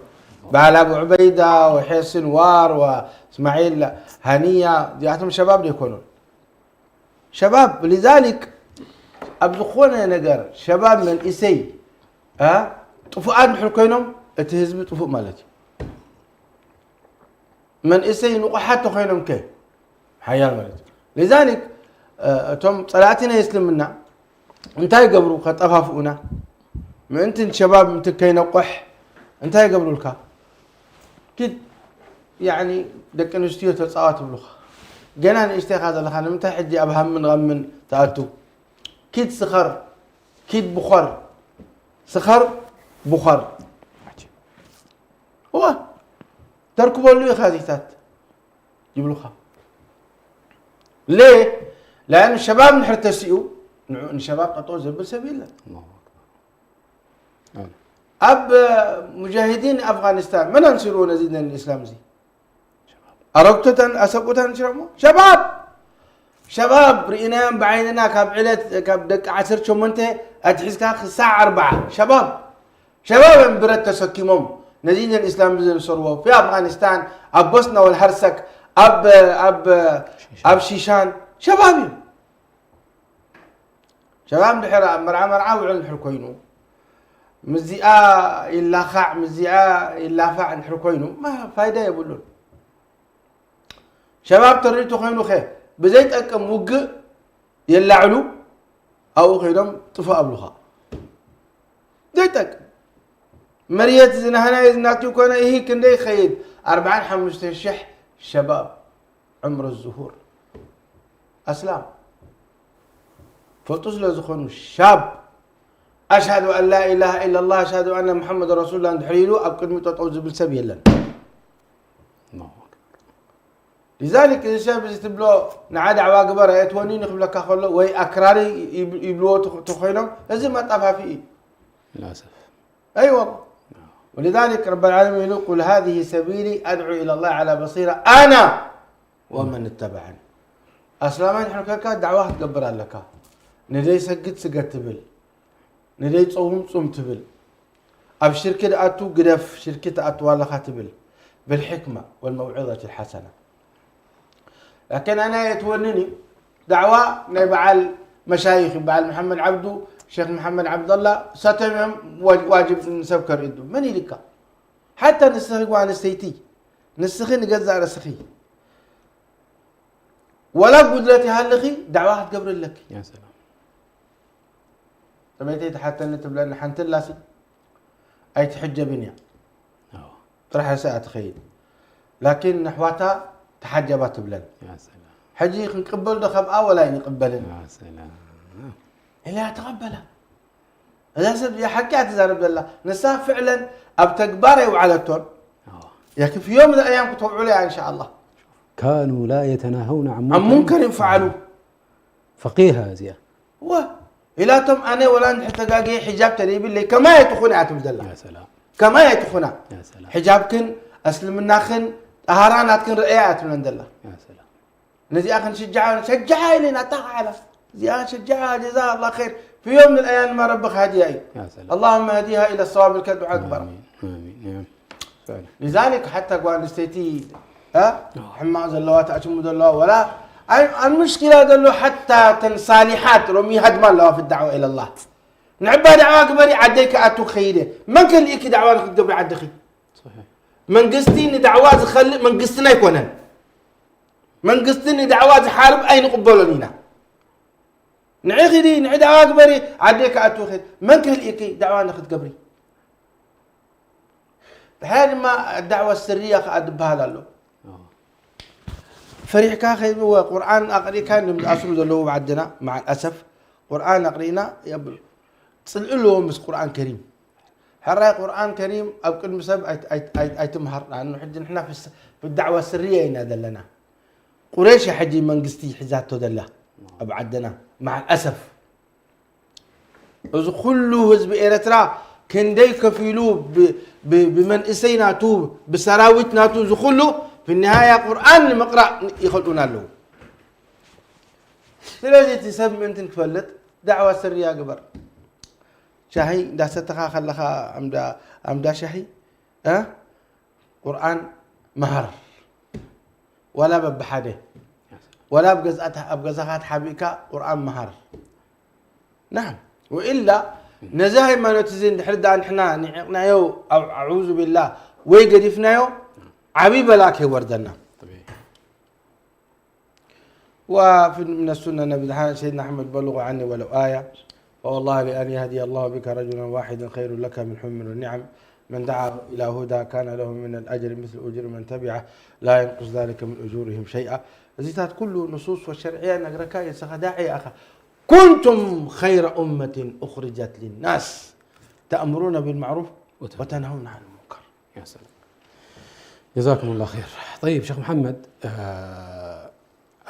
በዓል ኣቡ ዑበይዳ ወሐስን ዋር ወእስማዒል ሃኒያ እዚኣቶም ሸባብ ዘይኮኑ ሸባብ لذلك ኣብ ዝኾነ ነገር ሸባብ መንእሰይ ጥፉኣት ድሕር ኮይኖም እቲ ህዝቢ ጥፉእ ማለት እዩ መንእሰይ ንቑሓት ተኮይኖም ከ ሓያል ማለት እዩ لذلك እቶም ፀላእቲ ናይ እስልምና እንታይ ይገብሩ ከጠፋፍኡና ምእንቲ ሸባብ ምእንቲ ከይነቆሕ እንታይ ይገብሩልካ ኪድ ያኒ ደቂ ኣንስትዮ ተፃወት ይብሉኻ ገና ንእሽተይ ኢኻ ዘለኻ ንምንታይ ሕጂ ኣብ ሃምን ቐምን ትኣቱ ኪድ ስኸር ኪድ ብኾር ስኸር ብኾር እዋ ተርክበሉ ኢኻ ዚታት ይብሉኻ ሌ ላን ሸባብ ንድሕር ተሲኡ ንዑ ንሸባብ ጠጠው ዘብል ሰብ የለን ኣብ ሙጃሂዲን ኣፍጋኒስታን መን ኣንሲርዎ ነዚ ዲን الإسلام እዚ ኣረግቶታን ኣሰብኡታን ኣንሲሮሞ ሸባብ ሸባብ ርኢናዮም ብዓይንና ካብ ዕለት ካብ ደቂ ዓሰርተ ሸሞንተ ኣትሒዝካ ክሳዕ ኣርብዓ ሸባብ ሸባብ እዮም ብረት ተሰኪሞም ነዚ ዲን الإسلام እዚ ዘንሰርዎ في أفغانستان ኣብ ቦስና والهرسك ኣብ ኣብ ኣብ ሺሻን ሸባብ እዩ ሸባብ ድሕር ኣብ መርዓ መርዓ ውዕል ድሕር ኮይኑ ምዚኣ ይላኻዕ ምዚኣ ይላፋዕ ድሕር ኮይኑ ፋይዳ የብሉን ሸባብ ተሪቱ ኮይኑ ኸ ብዘይጠቅም ውግእ የላዕሉ ኣብኡ ከይዶም ጥፉእ ኣብሉኻ ዘይጠቅም መርየት ዝናህናይ ዝናትዩ ኮነ ይህ ክንደይ ይኸይድ ኣርባዓን ሓሙሽተ ሽሕ ሸባብ ዕምሩ ዝሁር ኣስላም ፈልጡ ስለ ዝኾኑ ሻብ ኣሽሃዱ ኣን ላ ኢላሃ ኢላ ላህ ኣሽሃዱ ኣነ ሙሓመድ ረሱሉላህ እንድሕር ኢሉ ኣብ ቅድሚ ጠጠው ዝብል ሰብ የለን ሊዛሊክ እዚ ሰብ እዚ ትብሎ ንዓ ዳዕዋ ግበር ኣየትወኒን ክብለካ ከሎ ወይ ኣክራሪ ይብልዎ ተኮይኖም እዚ መጣፋፊ እዩ للأسف أي والله ولذلك رب العالمين يقول قل هذه سبيلي أدعو إلى الله على بصيرة أنا ومن اتبعني ኣስላማይ ድሕር ከካ ዳዕዋ ክትገብር ኣለካ ንደይ ሰግድ ስገድ ትብል ንደይ ጸውም ጹም ትብል ኣብ ሽርኪ ድኣቱ ግደፍ ሽርኪ ትኣትዋ ኣለኻ ትብል بالحكمة والموعظة الحسنة ላኪን ኣነ የትወንን እዩ ዳዕዋ ናይ በዓል መሻይኽ በዓል መሓመድ ዓብዱ ሸክ መሓመድ ዓብደላ እሳቶም እዮም ዋጅብ ንሰብ ከርእዩ መን ኢልካ ሓታ ንስኺ ጓ ኣንስተይቲ ንስኺ ንገዛእ ርእስኺ ወላ ጉድለት ይሃልኺ ዳዕዋ ክትገብሪ ኣለኪ يا سلام ሰበይተይ ትሓተኒ ትብለኒ ሓንቲ ላሲ ኣይትሕጀብን እያ أوه. ጥራሕ ርእሳ እያ ትኸይድ ላኪን ንሕዋታ ተሓጀባ ትብለን يا سلام ሕጂ ክንቅበል ዶ ካብኣ ወላ ኣይንቅበልን يا سلام ኢላ ተቐበላ እዛ ሰብ እዚኣ ሓቂ እያ ትዛረብ ዘላ። ንሳ ፍዕለን ኣብ ተግባር ኣይውዓለቶን። اه ያኪን في يوم من الأيام ክተውዕሎ እያ إن شاء الله. كانوا لا يتناهون عن عن منكر فعلوه. ፈቂሃ እዚኣ ወ ኢላቶም ኣነ ወላ እንድሕር ተጋግየ ሒጃብ ተለይብለይ ከማይ ኣይትኹን እያ ትብል ዘላ። يا سلام ከማይ ኣይትኹና። يا سلام ሕጃብክን እስልምናኽን ጠሃራ ናትክን ርእያ እያ ትብለን ዘላ። يا سلام ነዚኣ ክንሽጃዓ ሸጃዓ ኢለን ኣጣቃዓላ። እዚኣ ሸጃዓ جزاها الله خير. في يوم من الأيام ما ربك هادية እዩ. يا سلام اللهم هديها إلى الصواب ኢልካ ዱዓ ግበራ። آمين آمين نعم فعلا لذلك حتى ጓል ኣንስተይቲ እ ሕማቕ ዘለዋ ተኣችሙ ዘለዋ ወላ ኣይ- المشكلة ዘሎ حتى ተን ሳሊሓት ሎሚ ይሃድማ ኣለዋ في الدعوة إلى الله. ንዕባ ዳዕዋ ግበሪ ዓደይ ክኣቱ ክኸይደ መን ከልእኪ ዳዕዋ ንክትገብሪ ዓድኺ صحيح መንግስቲ ንዳዕዋ ዝኸልእ መንግስትና ኣይኮነን። መንግስቲ ንዳዕዋ ዝሓርብ ኣይንቕበሎን ኢና። ንዒ ኺዲ ንዒ ዳዕዋ ግበሪ ዓደይ ክኣቱ ኺድ መን ክህልእኪ ዳዕዋ ንክትገብሪ። ድሓር ድማ ዳዕዋ ስርያ ከዓ ዝበሃል ኣሎ። اه ፈሪሕካ ከይብወ ቁርኣን ኣቕሪእካ እዮም ዝኣስሩ ዘለዉ ዓድና። مع الأسف ቁርኣን ኣቕሪእና የብሉ ጽልኢ ኣለዎ ምስ ቁርኣን ከሪም። ሕራይ ቁርኣን ከሪም ኣብ ቅድሚ ሰብ ኣይት- ኣይት- ኣይት- ኣይትምሃር። ንኣኑ ሕጂ ንሕና في الس- في الدعوة السرية ኢና ዘለና። ቁሬሽ እያ ሕጂ መንግስቲ ሒዛቶ ዘላ ኣብ ዓድና مع الأسف። እዚ ኩሉ ህዝቢ ኤርትራ ክንደይ ከፊሉ ብ- ብ- ብመንእሰይ ናቱ ብሰራዊት ናቱ እዚ ኩሉ في النهاية ቁርኣን ንምቕራእ ይኸልኡና ኣለዉ። ስለዚ እቲ ሰብ ምእንትን ክፈልጥ ዳዕዋ ስርያ ግበር። ሻሂ እንዳሰተኻ ከለኻ ኣምዳ ኣምዳ ሻሂ እ ቁርኣን መሃር ዋላ በብሓደ ዋላ ኣብ ገዝኣት- ኣብ ገዛኻ ተሓቢእካ ቁርኣን መሃር። نعم وإلا ነዚ ሃይማኖት እዚ እንድሕር ደኣ ንሕና ንዒቕናዮ ኣብ ኣዑዙ ቢላህ ወይ ገዲፍናዮ ዓብዪ በላ ከይወርደና። طبيعي وفي من السنة نبي سيدنا أحمد بلغوا عني ولو آية فوالله لأن يهدي الله بك رجلا واحدا خير لك من حمر النعم من دعا إلى هدى كان له من الأجر مثل أجر من تبعه لا ينقص ذلك من أجورهم شيئا. እዚታት ኩሉ ንሱስ ወሸርዕያ ነግረካ የሰኻ ዳዒ ኣኻ كنتم خير أمة أخرجت للناس تأمرون بالمعروف وتنهون. وتنهون عن المنكر. يا سلام جزاكم الله خير طيب شيخ محمد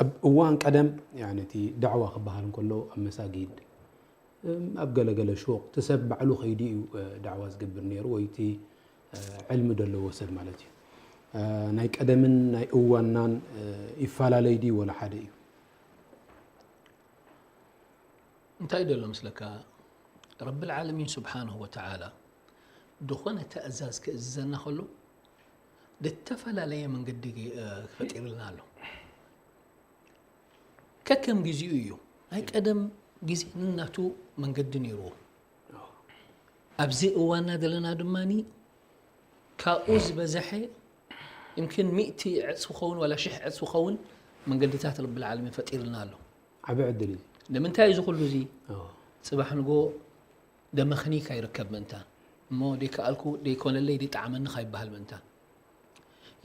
ኣብ እዋን ቀደም يعني እቲ ዳዕዋ ክበሃል እንከሎ ኣብ መሳጊድ ኣብ ገለገለ ሹቕ እቲ ሰብ ባዕሉ ከይዱ እዩ ዳዕዋ ዝገብር ነይሩ ወይ እቲ ዕልሚ ዘለዎ ሰብ ማለት እዩ ናይ ቀደምን ናይ እዋናን ይፈላለይ ድዩ ወላ ሓደ እዩ እንታይ ደሎ ምስለካ ረብል ዓለሚን ስብሓንሁ ወተዓላ ዝኾነ ተእዛዝ ክእዝዘና ከሎ ዝተፈላለየ መንገዲ ፈጢርልና ኣሎ ከከም ግዚኡ እዩ ናይ ቀደም ግዜ ንናቱ መንገዲ ነይርዎ ኣብዚ እዋና ዘለና ድማ ካብኡ ዝበዘሐ يمكن ሚእቲ ዕፅፊ ኸውን ወላ ሽሕ ዕፅፊ ኸውን መንገድታት ረብል ዓለሚን ፈጢርልና ኣሎ ዓቢ ዕድል እዩ ንምንታይ እዚ ኩሉ እዚ اه ፅባሕ ንጎ ደመኽኒ ካይርከብ ምእንታን እሞ ደይከኣልኩ ደይኮነለይ ደይጠዓመኒ ካይበሃል ምእንታን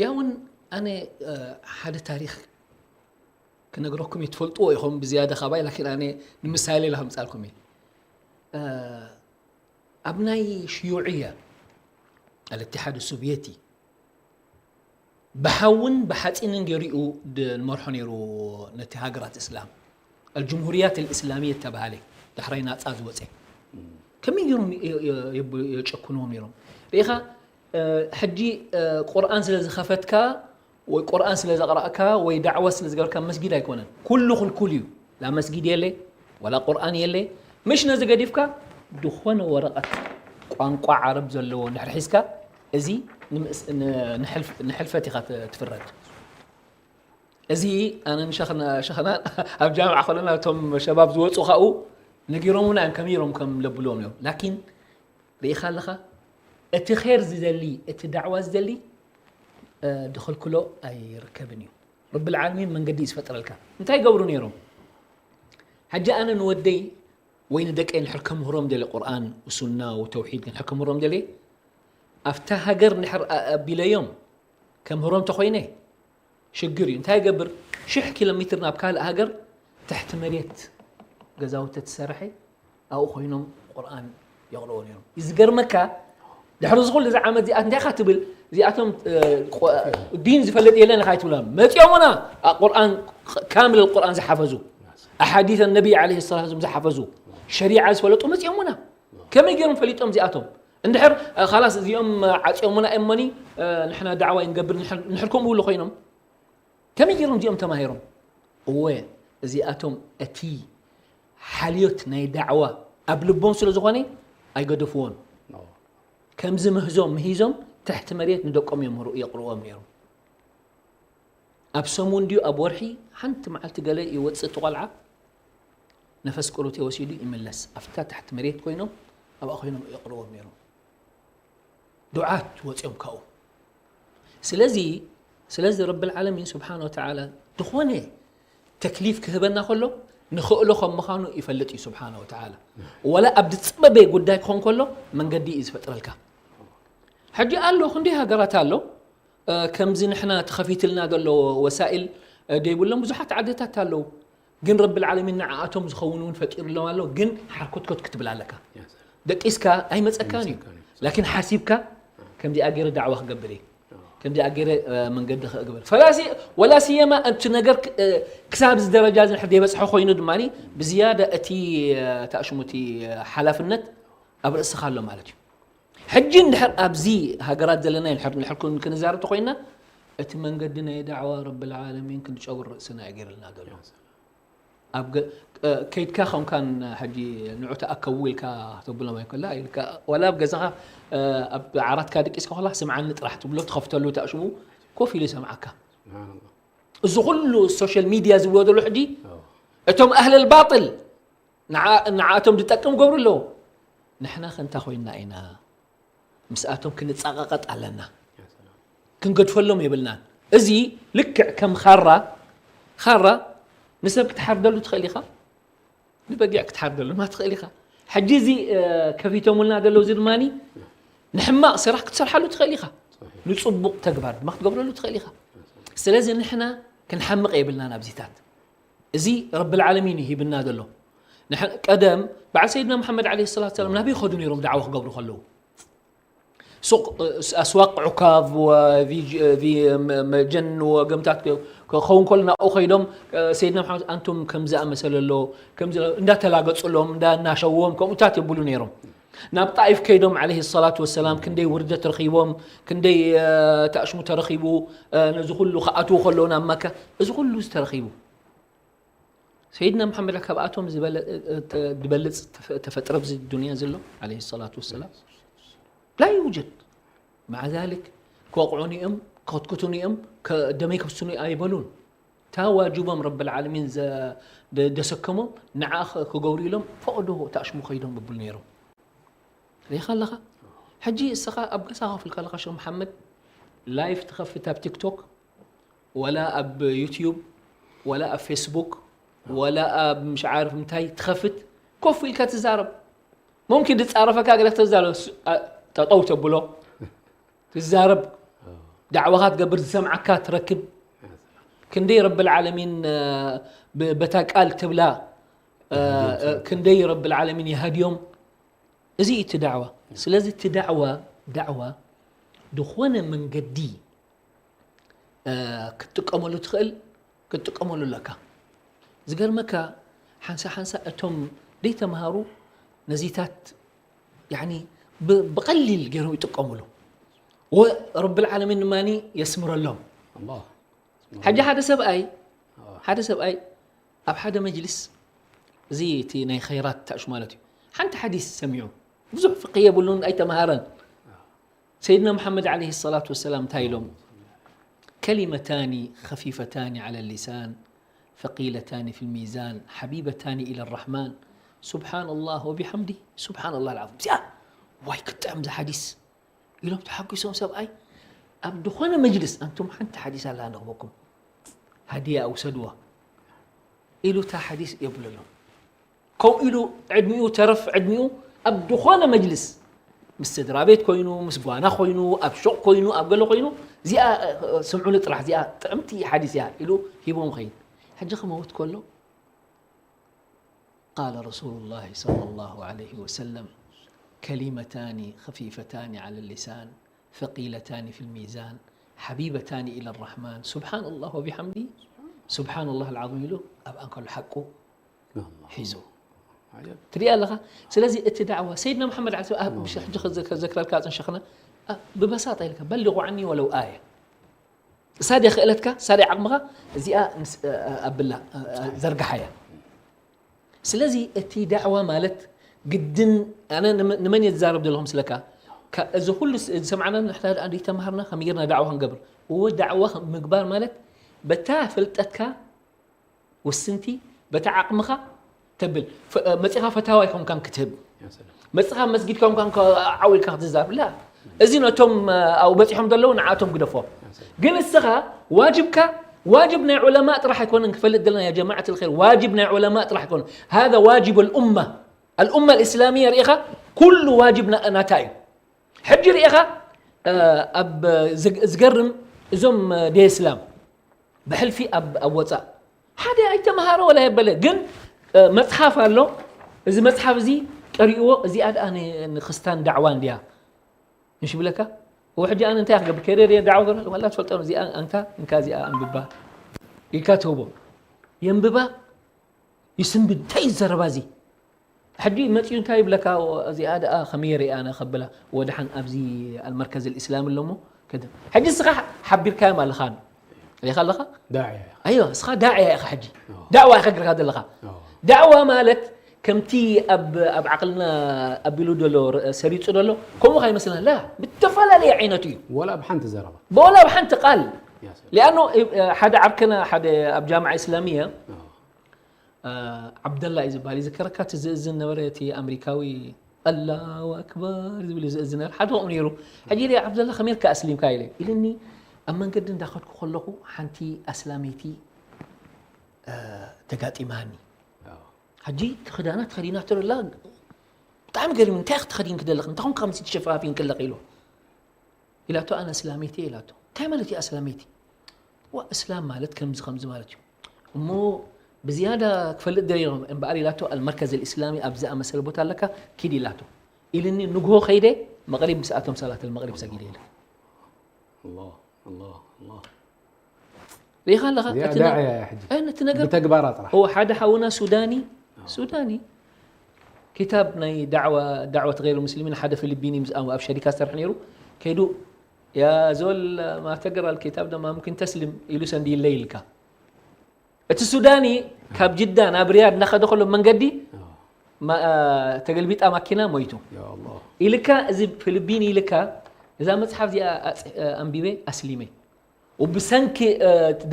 ያ እውን ኣነ ሓደ ታሪክ ክነግረኩም እየ ትፈልጥዎ ኢኹም ብዝያዳ ካባይ ላኪን ኣነ ንምሳሌ ኢለ ከምፃልኩም እየ ኣብ ናይ ሽዩዕያ الاتحاد السوفيتي ብሓውን ብሓፂንን ገይሩ እዩ ዝመርሖ ነይሩ ነቲ ሃገራት እስላም الجمهوريات الإسلامية ተባሃለ ዳሕራይ ናፃ ዝወፀ ከመይ ገይሮም የጨክንዎም ነይሮም ርኢኻ ሕጂ ቁርኣን ስለ ዝኸፈትካ ወይ ቁርኣን ስለ ዘቕራእካ ወይ ዳዕዋ ስለ ዝገበርካ መስጊድ ኣይኮነን ኩሉ ክልኩል እዩ ላ መስጊድ የለ ወላ ቁርኣን የለ ምሽ ነዚ ገዲፍካ ዝኾነ ወረቐት ቋንቋ ዓረብ ዘለዎ እንድሕር ሒዝካ እዚ ንሕልፈት ኢኻ ትፍረድ እዚ ኣነ ንሸኽና ኣብ ጃምዓ ከለና እቶም ሸባብ ዝወፁ ካብኡ ነጊሮምና እዮም ከመይ ኢሎም ከም ለብልዎም እዮም ላኪን ርኢኻ ኣለኻ እቲ ር ዝደሊ እቲ ዳዕዋ ዝደሊ ድኸልክሎ ኣይርከብን እዩ ረብል ዓለሚን መንገዲ እዩ ዝፈጥረልካ እንታይ ይገብሩ ነይሮም ሕጂ ኣነ ንወደይ ወይ ንደቀይ ንድሕር ከምህሮም ደለ ቁርኣን ሱና ተውሒድ ንድሕር ከምህሮም ደለ ኣብታ ሃገር ንድሕር ኣቢለዮም ከምህሮም ተኮይነ ሽግር እዩ እንታይ ይገብር ሽሕ ኪሎ ሜትር ናብ ካልእ ሃገር ትሕቲ መሬት ገዛውቲ ትሰርሐ ኣብኡ ኮይኖም ቁርኣን የቕርቦ ነይሮም። ዝገርመካ ድሕሪ እዚ ኩሉ እዚ ዓመት እዚኣት እንታይ ኢኻ ትብል? እዚኣቶም እ፣ ቆ- ዲን ዝፈልጥ የለን ኢኻ ኣይትብሎም። መፂኦምና ቁርኣን፣ ካምል ቁርኣን ዝሓፈዙ፣ ኣሓዲት ነቢ ዓለይሂ ሰላቱ ወሰላም ዝሓፈዙ፣ ሸሪዓ ዝፈለጡ መፂኦምና። ከመይ ገይሮም ፈሊጦም እዚኣቶም? እንድሕር እ፣ ኻላስ እዚኦም ዓፂኦምና እሞኒ እ፣ ንሕና ዳዕዋ ይንገብር ንሕር ከምኡ ብሉ ኮይኖም ከመይ ገይሮም እዚኦም ተማሂሮም? እወ እዚኣቶም እቲ ሓልዮት ናይ ዳዕዋ ኣብ ልቦም ስለ ዝኾነ ኣይገደፍዎን። ከምዚ ምህዞም ምሂዞም ትሕቲ መሬት ንደቆም እዮም የቕርዎም ነይሮም። ኣብ ሰሙን ድዩ ኣብ ወርሒ ሓንቲ መዓልቲ ገለ ይወፅእ እቲ ቆልዓ ነፈስ ቁሩቴ ወሲዱ ይምለስ። ኣብታ ትሕቲ መሬት ኮይኖም ኣብኣ ኮይኖም የቕርዎም ነይሮም። ዱዓት ወፂኦም ካብኡ። ስለዚ ስለዚ ረብል ዓለሚን ስብሓን ወተዓላ ዝኾነ ተክሊፍ ክህበና ከሎ ንኽእሎ ከም ምዃኑ ይፈልጥ እዩ ስብሓን ወተዓላ። ወላ ኣብ ዝፅበበ ጉዳይ ክኾን ከሎ መንገዲ እዩ ዝፈጥረልካ። ሕጂ ኣሎ ክንደይ ሃገራት ኣሎ እ፣ ከምዚ ንሕና ተኸፊትልና ዘሎ ወሳኢል እ፣ ደይብሎም ብዙሓት ዓድታት ኣለዉ። ግን ረብል ዓለሚን ንዓኣቶም ዝኸውን እውን ፈጢሩሎም ኣሎ። ግን ሓርኮትኮት ክትብል ኣለካ። ደቂስካ ኣይመፀካን እዩ። ላኪን ሓሲብካ ከምዚኣ ገይረ ዳዕዋ ክገብር እየ፣ ከምዚኣ ገይረ እ፣ መንገዲ ክግበር ፈላሲ ወላ ስየማ እቲ ነገር ክ- እ፣ ክሳብ እዚ ደረጃ እዚ ንሕር ዘይበፅሐ ኮይኑ ድማ ብዝያዳ እቲ እ፣ ታእሽሙቲ እ፣ ሓላፍነት ኣብ ርእስኻ ኣሎ ማለት እዩ። ሕጂ እንድሕር ኣብዚ ሃገራት ዘለና እንድሕር እንድሕር ክን- ክንዛረብ ተኮይና እቲ መንገዲ ናይ ዳዕዋ ረብል ዓለሚን ክንጨጉር ርእስና እዩ ገይርልና ዘሎ። ኣብ ገ- እ፣ ከይድካ ከምካን ሕጂ ንዑ ተኣከቡ ኢልካ ተብሎም ኣይኮላ ኢልካ ዋላ ኣብ ገዛኻ እ፣ ኣብ ዓራትካ ደቂስካ ኮላ ስምዓኒ ጥራሕ ትብሎ ትኸፍተሉ ተእሽሙ ኮፍ ኢሉ ይሰምዓካ። ስብሓንላህ። እዚ ኩሉ ሶሻል ሚድያ ዝብሎ ዘሎ ሕጂ እቶም ኣህለል ባጥል ንዓ- ንዓኣቶም ዝጠቅም ገብሩ ኣለዎ። ንሕና ከ እንታይ ኮይንና ኢና? ምስኣቶም ክንጻቃቀጥ ኣለና። ክንገድፈሎም የብልናን። እዚ ልክዕ ከም ኻራ ኻራ ንሰብ ክትሓርደሉ ትኽእል ኢኻ፣ ንበጊዕ ክትሓርደሉ ድማ ትኽእል ኢኻ። ሕጂ እዚ እ፣ ከፊቶምልና ዘለዉ እዚ ድማ ንሕማቕ ስራሕ ክትሰርሓሉ ትኽእል ኢኻ፣ ንጽቡቕ ተግባር ድማ ክትገብረሉ ትኽእል ኢኻ። ስለዚ ንሕና ክንሓምቕ የብልናን ኣብዚታት። እዚ ረብል ዓለሚን እዩ ሂብና ዘሎ። ንሕ- ቀደም በዓል ሰይድና መሓመድ ዓለይሂ ሰላቱ ሰላም ናበይ ይኸዱ ነይሮም ዳዕዋ ክገብሩ ከለዉ? ሱቕ ኣስዋቅ ዑካብ ወቪጅ- ቪ- መ- መጀን ወገምታት ክኸውን ከሎ ናብኡ ከይዶም ሰይድና መሓመድ ኣንቱም ከምዚ ኣመሰለ ኣሎ ከምዚ እንዳተላገጹሎም እንዳናሸዎም ከምኡታት የብሉ ነይሮም። ናብ ጣኢፍ ከይዶም ዓለይሂ ሰላቱ ወሰላም ክንደይ ውርደት ረኺቦም ክንደይ ተኣሽሙ ተረኺቡ ነዚ ኩሉ ክኣትዉ ከለዉ ናብ መካ እዚ ኩሉ ዝተረኺቡ ሰይድና መሓመድ ካብኣቶም ዝበለ- ተ- ዝበልፅ ተፈ- ተፈጥረ ኣብዚ ዱንያ ዘሎ ዓለይሂ ሰላቱ ወሰላም ላ ይውጀድ። መዓ ዛሊክ ክወቕዑኒ እዮም፣ ክኽትክቱኒ እዮም፣ ከ- ደመይ ከፍስኑ ኣይበሉን። እታ ዋጅቦም ረብል ዓለሚን ዘ- ደ- ደሰከሞም ንዓ ኸ- ክገብሩ ኢሎም ፈቕዶ ተኣሽሙ ከይዶም ይብሉ ነይሮም። ሪኢኻ ኣለኻ? ሕጂ እስኻ ኣብ ገዛ ኮፍ ኢልካ ኣለኻ ሸኽ መሓመድ ላይፍ ትኸፍት ኣብ ቲክቶክ ወላ ኣብ ዩትዩብ ወላ ኣብ ፌስቡክ ወላ ኣብ ምሽ ዓርፍ እንታይ ትኸፍት ኮፍ ኢልካ ትዛረብ ሙምኪን ዝፃረፈካ ገለ ክትዛረብ ስ- ኣ- ጠጠው ተብሎ ትዛረብ ዳዕዋኻ ትገብር ዝሰምዓካ ትረክብ ክንደይ ረብል ዓለሚን እ፣ ብ- በታ ቃል ትብላ እ፣ እ፣ ክንደይ ረብል ዓለሚን ይሃድዮም እዚ እዩ እቲ ዳዕዋ ስለዚ እቲ ዳዕዋ ዳዕዋ ዝኾነ መንገዲ እ፣ ክትጥቀመሉ ትኽእል ክትጥቀመሉ ኣለካ ዝገርመካ ሓንሳ ሓንሳ እቶም ደይተምሃሩ ነዚታት ያኒ ብ- ብቐሊል ገይሮም ይጥቀምሉ ወ- ረብል ዓለሚን ድማ የስምረሎም ኣላህ። ሕጂ ሓደ ሰብኣይ ሓደ ሰብኣይ ኣብ ሓደ መጅልስ እዚ እቲ ናይ ኸይራት ታእሹ ማለት እዩ ሓንቲ ሓዲስ ሰሚዑ ብዙሕ ፍቅህ የብሉን ኣይተምሃረን ሰይድና ሙሓመድ ዓለይሂ ሰላቱ ወሰላም እንታይ ኢሎም كلمتان خفيفتان على اللسان ثقيلتان في الميزان حبيبتان إلى الرحمن سبحان الله وبحمده سبحان الله العظيم እዚኣ ዋይ ክትጥዕም እዛ ሓዲስ ኢሎም ተሓጒሶም ሰብኣይ ኣብ ዝኾነ መጅልስ ኣንቱም ሓንቲ ሓዲስ ኣላ ንኽበኩም ሃድያ ውሰድዋ ኢሉ እታ ሓዲስ የብለሎም ከምኡ ኢሉ ዕድሚኡ ተረፍ ዕድሚኡ ኣብ ዝኾነ መጅልስ ምስ ስድራ ቤት ኮይኑ ምስ ጓና ኮይኑ ኣብ ሹቕ ኮይኑ ኣብ ገለ ኮይኑ እዚኣ ስምዑኒ ጥራሕ እዚኣ ጥዕምቲ ሓዲስ እያ ኢሉ ሂቦም ኸይድ ሕጂ ክመውት ከሎ قال رسول الله صلى الله عليه وسلم كلمتان خفيفتان على اللسان ثقيلتان في الميزان حبيبتان إلى الرحمن سبحان الله وبحمده سبحان الله العظيم ኢሉ ኣብ ኣንካሉ ሓቁ ሒዙ ትሪኣ ኣለኻ። ስለዚ እቲ ዳዕዋ ሰይድና መሓመድ ዓሊ ሰብ ኣብ ብሽ ሕጂ ከዘክረልካ ጽንሸኽና ብበሳጣ ኢልካ በልቑ ዓኒ ወለው ኣየ እሳደ ክእለትካ እሳደ ዓቕምኻ እዚኣ ኣብላ ዘርግሓያ። ስለዚ እቲ ዳዕዋ ማለት ግድን ኣነ ንመን እየ ዝዛረብ ዘለኹ ምስለካ እዚ ኩሉ ዝሰምዓና ንሕና ደኣ ዘይተማሃርና ከመይ ጌርና ዳዕዋ ክንገብር እወ ዳዕዋ ምግባር ማለት በታ ፍልጠትካ ውስንቲ በታ ዓቕምኻ ተብል መፂኻ ፈታዋ ይኮንካን ክትህብ መፅኻ መስጊድ ኮንካን ዓው ኢልካ ክትዛረብ ላ እዚ ነቶም ኣብኡ በፂሖም ዘለዉ ንዓቶም ግደፎ ግን እስኻ ዋጅብካ ዋጅብ ናይ ዑለማእ ጥራሕ ኣይኮነን ክፈልጥ ዘለና ያ ጀማዓት ልኸይር ዋጅብ ናይ ዑለማእ ጥራሕ ኣይኮነን هذا واجب الأمة الأمة الإسلامية ርኢኻ ኩሉ ዋጅብ ናታ እዩ ሕጂ ርኢኻ ኣብ ዝገርም እዞም ደስላም ብሕልፊ ኣብ ወፃእ ሓደ ኣይተምሃረ ወላ የበለ ግን መፅሓፍ ኣሎ እዚ መፅሓፍ እዚ ቀሪእዎ እዚኣ ደኣ ንክስታን ዳዕዋ እንድያ ምሽ ብለካ እወ ሕጂ ኣነ እንታይ ክገብር ከይደ ዳዕዋ ገበ ዋላ ትፈልጦ እዚኣ ኣንካ እንካ እዚኣ ኣንብባ ኢልካ ትህቦ የንብባ ይስንብድ እንታይ እዩ ዘረባ እዚ ሕጂ መፅኡ እንታይ ይብለካ እዚኣ ደኣ ከመይ ሪኣ ኣነ ከብላ ወድሓን ኣብዚ ኣልመርከዝ ልእስላም ኣለሞ ሕጂ እስኻ ሓቢርካዮም ኣለኻ ሪኻ ኣለኻ ኣዮ እስኻ ዳዕያ ኢኻ ሕጂ ዳዕዋ ኢኻ ግርካ ዘለኻ ዳዕዋ ማለት ከምቲ ኣብ ዓቕልና ኣቢሉ ዘሎ ሰሪፁ ዘሎ ከምኡ ካይመስልና ላ ብተፈላለየ ዓይነት እዩ ወላ ብሓንቲ ዘረባ ወላ ብሓንቲ ቃል ሊኣኖ ሓደ ዓርከና ሓደ ኣብ ጃምዓ እስላሚያ ዓብደላ እዩ ዝበሃል ይዝከረካ እቲ ዝእዝን ነበረ እቲ ኣምሪካዊ ኣላሁ ኣክበር ዝብል እዩ ዝእዝን ነበር ሓደ ከምኡ ነይሩ ሕጂ ኢለ ዓብደላ ከመይ ኢልካ ኣስሊምካ ኢለ ኢልኒ ኣብ መንገዲ እንዳኸድኩ ከለኹ ሓንቲ ኣስላመይቲ ተጋጢማኒ ሕጂ እቲ ክዳና ተኸዲናቶ ደላ ብጣዕሚ ገሪሙ እንታይ ኢኺ ተኸዲንኪ ዘለኺ እንታይ ኮንካ ከምዚ ትሸፋፊን ከለኺ ኢሉ ኢላቶ ኣነ እስላመይቲ እየ ኢላቶ እንታይ ማለት እዩ ኣስላመይቲ ዋ እስላም ማለት ከምዚ ከምዚ ማለት እዩ እሞ ብዝያዳ ክፈልጥ ደሊኹ እምበኣር ኢላቶ ኣልመርከዝ ልእስላሚ ኣብ ዝኣመሰለ ቦታ ኣለካ ኪድ ኢላቶ ኢልኒ ንግሆ ከይደ መቕሪብ ምስኣቶም ሰላት ልመቕሪብ ሰጊደ ኢለ ሪኢኻ ኣለኻ እቲ ነገር ሓደ ሓውና ሱዳኒ ሱዳኒ كتاب ናይ دعوة دعوة غير المسلمين ሓደ ፊሊፒኒ ኣብ ሸሪካ ዝሰርሕ ነይሩ ከይዱ يا زول ما تقرا الكتاب ده ما ممكن تسلم ኢሉ ሰንዲለይ ኢልካ እቲ ሱዳኒ ካብ ጅዳ ናብ ሪያድ እናኸደ ከሎ መንገዲ ተገልቢጣ ማኪና ሞይቱ ኢልካ እዚ ፊሊፒኒ ኢልካ እዛ መፅሓፍ እዚኣ ኣንቢበ ኣስሊመ وبሰንኪ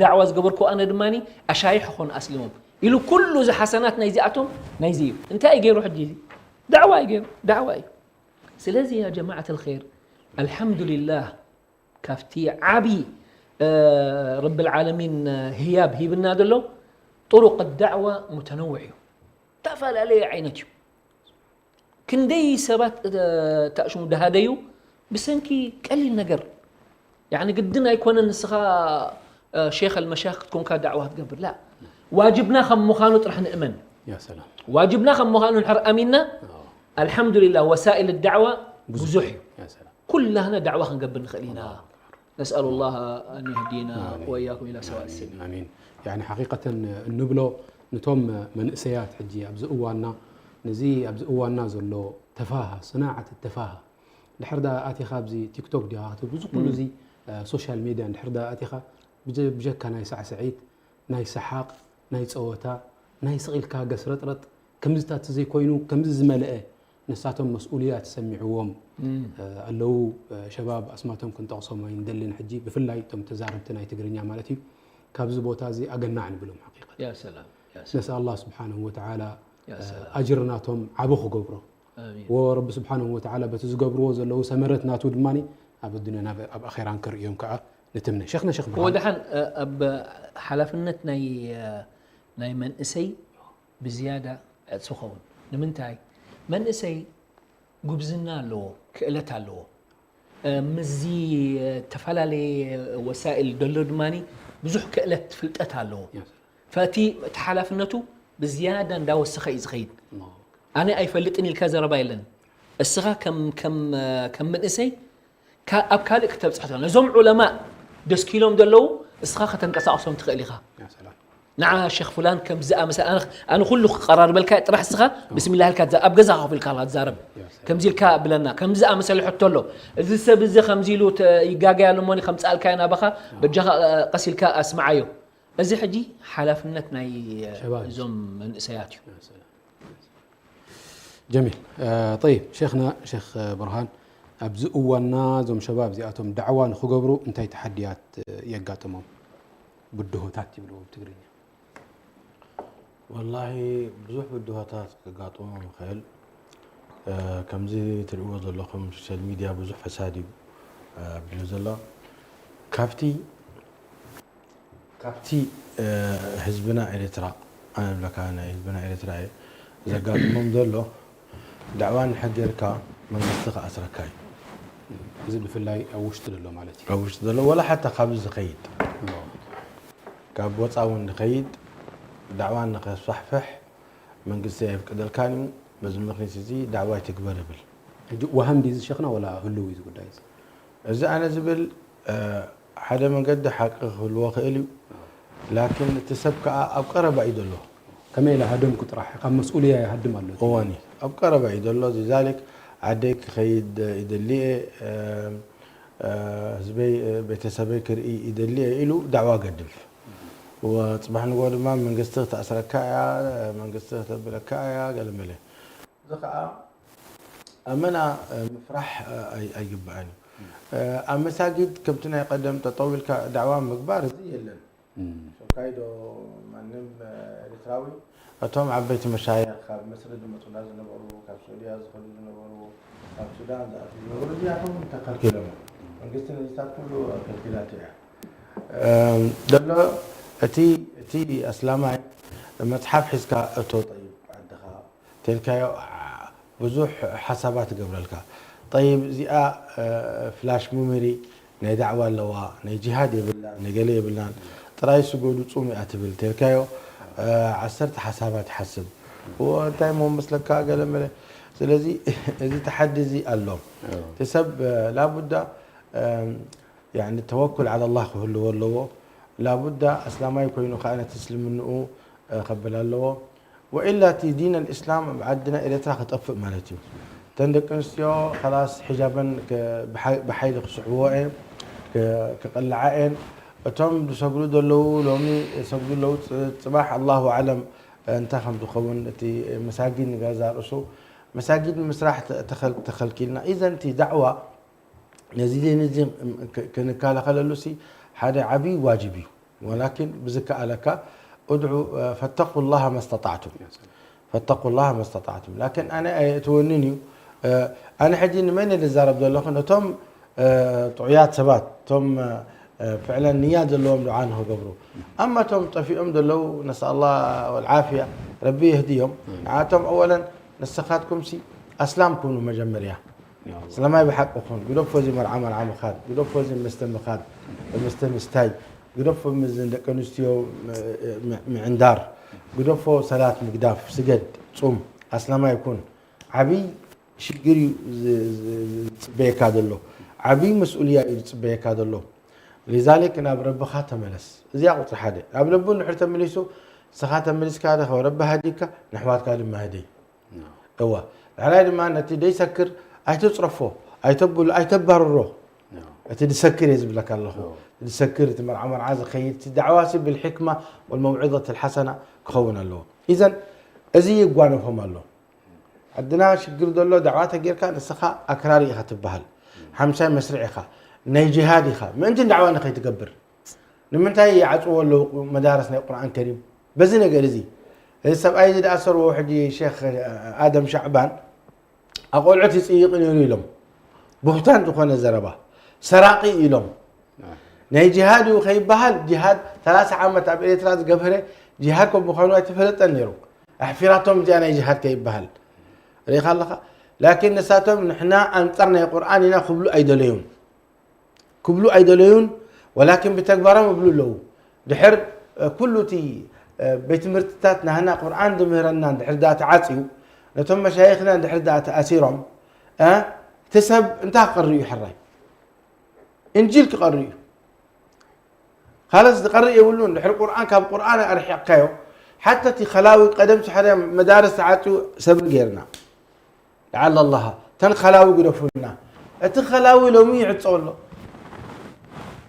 ዳዕዋ ዝገበርኩ ኣነ ድማ ኣሻይሕ ኾን ኣስሊሞም ኢሉ ኩሉ እዚ ሓሰናት ናይዚኣቶም ናይዚ እዩ እንታይ እዩ ገይሩ ሕጂ እዚ ዳዕዋ እዩ ገይሩ ዳዕዋ እዩ ስለዚ ያ ጀማዓት الخير الحمد لله ካብቲ ዓቢ ረቢ العالمين ህያብ ሂብና ዘሎ طرق الدعوة متنوع እዩ ተፈላለየ ዓይነት እዩ ክንደይ ሰባት ተኣሽሙ ድሃደዩ ብሰንኪ ቀሊል ነገር ያኒ ግድን ኣይኮነን ንስኻ ሼኽ ኣልመሻኽ ክትኮንካ ዳዕዋ ክትገብር ላ ዋጅብና ከም ምዃኑ ጥራሕ ንእመን ዋጅብና ከም ምዃኑ ንሕር ኣሚንና ኣልሓምዱሊላህ ወሳኢል ዳዕዋ ብዙሕ እዩ ኩላህና ዳዕዋ ክንገብር ንኽእል ኢና نسأل الله أن يهدينا وإياكم إلى سواء السبيل. آمين. يعني حقيقة እንብሎ ንቶም መንእሰያት ሕጂ ኣብዚ እዋንና ነዚ ኣብዚ እዋንና ዘሎ ተፋሃ صناعة التفاهة ድሕር ዳ ኣቲኻ ኣብዚ ቲክቶክ ዲኻ እቲ ብዙ ኩሉ እዚ ሶሻል ሜድያ ድሕር ዳ ኣቲኻ ብጀካ ናይ ሳዕስዒት ናይ ሰሓቕ ናይ ጸወታ ናይ ስቕ ኢልካ ገስረጥረጥ ከምዚታት ዘይኮይኑ ከምዚ ዝመልአ ንሳቶም መስኡልያ ተሰሚዕዎም ኣለዉ ሸባብ ኣስማቶም ክንጠቕሶም ኣይንደልን ሕጂ ብፍላይ እቶም ተዛረብቲ ናይ ትግርኛ ማለት እዩ ካብዚ ቦታ እዚ ኣገናዕ ንብሎም ሓቂቀት ነስኣል ኣላህ ስብሓንሁ ወተዓላ ኣጅር ናቶም ዓቢ ክገብሮ ወረቢ ስብሓንሁ ወተዓላ በቲ ዝገብርዎ ዘለዉ ሰመረት ናቱ ድማ ኣብ ኣዱንያን ኣብ ኣኼራን ከርእዮም ከዓ ንትምነ ሸኽና ሸኽ ብርሃን ወድሓን ኣብ ሓላፍነት ናይ ናይ መንእሰይ ብዝያዳ ዕፅኸውን ንምንታይ መንእሰይ ጉብዝና ኣለዎ ክእለት ኣለዎ ምዚ ተፈላለየ ወሳኢል ደሎ ድማ ብዙሕ ክእለት ፍልጠት ኣለዎ ፈቲ እቲ ሓላፍነቱ ብዝያዳ እንዳወሰኸ እዩ ዝኸይድ ኣነ ኣይፈልጥን ኢልካ ዘረባ የለን እስኻ ከም ከም ከም መንእሰይ ካ- ኣብ ካልእ ክተብጽሕ ትኽእል። ነዞም ዑለማእ ደስኪሎም ዘለዉ እስኻ ከተንቀሳቕሶም ትኽእል ኢኻ። ንዓ ሸኽ ፍላን ከምዚ ኣመሰ ኣነ ኣነ ኩሉ ክቀራርበልካ ጥራሕ እስኻ ብስሚላህ ኢልካ ትዛ- ኣብ ገዛ ኮፍ ኢልካ ኢኻ ትዛረብ። ከምዚ ኢልካ ብለና ከምዚ ኣመሰለ ሕቶ ኣሎ። እዚ ሰብ እዚ ከምዚ ኢሉ ተ- ይጋገይ ኣሎ እሞኒ ከምጽኣልካዮ ናባኻ በጃኻ እ፣ ቀስ ኢልካ ኣስምዓዮ። እዚ ሕጂ ሓላፍነት ናይ እ፣ ሸባብ እዩ። እዞም መንእሰያት እዩ። ጀሚል ጠይብ ሸኽና ሸኽ ብርሃን ኣብዚ እዋንና እዞም ሸባብ እዚኣቶም ዳዕዋ ንክገብሩ እንታይ ተሓድያት የጋጥሞም? ብድሆታት ይብልዎ ብትግርኛ። ወላሂ ብዙሕ ብድሆታት ከጋጥሞም ይኽእል። ከምዚ ትርእዎ ዘለኹም ሶሻል ሚድያ ብዙሕ ፈሳድ እዩ ኣቢሉ ዘሎ። ካብቲ ካብቲ ህዝብና ኤርትራ ኣነ ብለካ ናይ ህዝብና ኤርትራ እየ ዘጋጥሞም ዘሎ። ዳዕዋ እንድሕር ጌርካ መንግስቲ ክኣስረካ እዩ። እዚ ብፍላይ ኣብ ውሽጢ ዘሎ ማለት እዩ። ኣብ ውሽጢ ዘሎ ወላ ሓታ ካብዚ ዝኸይድ ካብ ወፃ እውን ዝኸይድ ዳዕዋ ንኸስፋሕፍሕ መንግስቲ ኣየፍቅደልካን እዩ። በዚ ምክንያት እዚ ዳዕዋ ኣይትግበር ይብል። ሕጂ ዋህም ድዩ ዝሸኽና ወላ ህልው እዩ እዚ ጉዳይ እዚ? እዚ ኣነ ዝብል ሓደ መንገዲ ሓቂ ክህልዎ ክእል እዩ። ላኪን እቲ ሰብ ከዓ ኣብ ቀረባ እዩ ዘሎ። ከመይ ኢለ ሃደምኩ ጥራሕ ካብ መስኡልያ ይሃድም ኣሎ። እዋኒ ኣብ ቀረባ እዩ ዘሎ። ዚዛሊክ ዓደይ ክኸይድ ይደሊ እየ፣ ህዝበይ ቤተሰበይ ክርኢ ይደሊ እየ ኢሉ ዳዕዋ ገድፍ። ወፅባሕ ንጎ ድማ መንግስቲ ክተእስረካ እያ፣ መንግስቲ ክተብለካ እያ ገለመለ። እዚ ከዓ ኣመና ምፍራሕ ኣይግባእን እዩ። ኣብ መሳጊድ ከምቲ ናይ ቀደም ጠጠው ኢልካ ዳዕዋ ምግባር እዚ የለን። ሸምካይ ዶ ማንም ኤርትራዊ እቶም ዓበይቲ መሻይኽ ካብ መስሪ ዝመፁና ዝነበሩ ካብ ሱዑድያ ዝኸዱ ዝነበሩ ካብ ሱዳን ዝኣትዉ ዝነበሩ እዚኣቶም ተኸልኪሎም መንግስቲ ነዚታት ኩሉ ከልኪላቶ እያ። ደሎ እቲ እቲ ኣስላማይ መፅሓፍ ሒዝካ እቶ ጠይብ ዓድኻ ተልካዮ ብዙሕ ሓሳባት ይገብረልካ። ጠይብ እዚኣ ፍላሽ ሚሞሪ ናይ ዳዕዋ ኣለዋ፣ ናይ ጂሃድ የብላን፣ ናይ ገለ የብላን፣ ጥራይ ስገዱ ፁሙ እያ ትብል ተልካዮ ዓሰርተ ሓሳባት ይሓስብ። እዎ እንታይ ሞ መስለካ ገለ መለ። ስለዚ እዚ ተሓዲ እዚ ኣሎ። እቲ ሰብ ላቡዳ ያኒ ተወኩል ዓላ ላህ ክህልዎ ኣለዎ። ላቡዳ ኣስላማይ ኮይኑ ከዓ ነቲ እስልምንኡ ከብል ኣለዎ። ወኢላ እቲ ዲን ኣልእስላም ኣብ ዓድና ኤርትራ ክጠፍእ ማለት እዩ። እተን ደቂ ኣንስትዮ ከላስ ሒጃበን ብሓይሊ ክስሕብዎ እየን፣ ክቕልዓ እየን። እቶም ዝሰግዱ ዘለዉ ሎሚ ሰግዱ ኣለዉ፣ ፅባሕ ኣላሁ ኣዕለም እንታይ ከም ዝኸውን እቲ መሳጊድ ንገዛ ርእሱ መሳጊድ ንምስራሕ ተኸልኪልና። ኢዘን እቲ ዳዕዋ ነዚ ዲን እዚ ክንከላኸለሉ ሲ ሓደ ዓብዪ ዋጅብ እዩ። ወላኪን ብዝከኣለካ ادعوا فاتقوا الله ما استطعتم فاتقوا الله ما استطعتم ላኪን ኣነ ኣየእትወንን እዩ። ኣነ ሕጂ ንመን እየ ዝዛረብ ዘለኹ? ነቶም ጥዑያት ሰባት እቶም ፍዕለን ንያ ዘለዎም ዱዓ ንክገብሩ ኣማ እቶም ጠፊኦም ዘለዉ ነስኣላ ወልዓፍያ ረቢ የህድዮም። ንዓቶም ኣወለን ንስኻትኩም ሲ ኣስላም ኩኑ መጀመርያ። ስለማይ ብሓቂ ኩን ግደፎ እዚ መርዓ መርዓ ምኻድ ግደፎ እዚ መስተ ምኻድ መስተ ምስታይ ግደፎ እዚ ደቂ ኣንስትዮ ምዕንዳር ግደፎ ሰላት ምግዳፍ ስገድ ፁም ኣስላማይ ኩን። ዓብይ ሽግር እዩ ዝፅበየካ ዘሎ። ዓብይ መስኡልያ እዩ ዝፅበየካ ዘሎ። ሊዛሊክ ናብ ረብኻ ተመለስ። እዚያ ቁፅሪ ሓደ ናብ ረቡ እንድሕር ተመሊሱ ንስኻ ተመሊስካ ረቢ ሃዲካ ንሕዋትካ ድማ ህደይ። እዋ ዳሕራይ ድማ ነቲ ደይሰክር ኣይተፅረፎ ኣይተብሎ ኣይተባርሮ። እቲ ዝሰክር እየ ዝብለካ ኣለኹ። ዝሰክር እቲ መርዓ መርዓ ዝኸይድ እቲ ዳዕዋ ሲ ብልሕክማ ወልመውዒዘት ልሓሰና ክኸውን ኣለዎ። ኢዘን እዚ ይጓነፎም ኣሎ። ዓድና ሽግር ዘሎ ዳዕዋ ተጌርካ ንስኻ ኣክራሪ ኢኻ ትበሃል። ሓምሳይ መስርዕ ኢኻ ናይ ጅሃድ ኢኻ ምእንቲ ዳዕዋ ንኸይትገብር ንምንታይ ይዓፅዎ ኣለዉ መዳርስ ናይ ቁርኣን ከሪም? በዚ ነገር እዚ እዚ ሰብኣይ እዚ ዝኣሰርዎ ሕጂ ሼክ ኣደም ሻዕባን ኣቆልዑት ይፅይቕ ነይሩ ኢሎም። ቡህታን ዝኾነ ዘረባ ሰራቂ ኢሎም። ናይ ጅሃድ እዩ ከይበሃል ጅሃድ ሰላሳ ዓመት ኣብ ኤርትራ ዝገብረ ጅሃድ ከም ምዃኑ ኣይተፈለጠን ነይሩ። ኣሕፊራቶም እዚኣ ናይ ጅሃድ ከይበሃል ርኢኻ ኣለኻ። ላኪን ንሳቶም ንሕና ኣንጻር ናይ ቁርኣን ኢና ክብሉ ኣይደለዩን። ክብሉ ኣይደለዩን። ወላኪን ብተግባሮም ይብሉ ኣለዉ። ድሕር ኩሉ እቲ ቤት ትምህርትታት ናህና ቁርኣን ዝምህረና ድሕር ዳ ተዓፅዩ ነቶም መሻይኽና ድሕር ዳ ተኣሲሮም እ? እቲ ሰብ እንታይ ክቐርእ እዩ ሕራይ? እንጂል ክቐርእ እዩ። ካልስ ዝቐርእ የብሉን። ድሕሪ ቁርኣን፣ ካብ ቁርኣን ኣርሒቕካዮ፣ ሓታ እቲ ኸላዊ ቀደም ሳሕርያ መዳርስ ተዓፅዩ ሰብሪ ገይርና። ለዓለ ኣላህ፣ እተን ኸላዊ ግደፉልና። እቲ ኸላዊ ሎሚ ይዕጾ ኣሎ።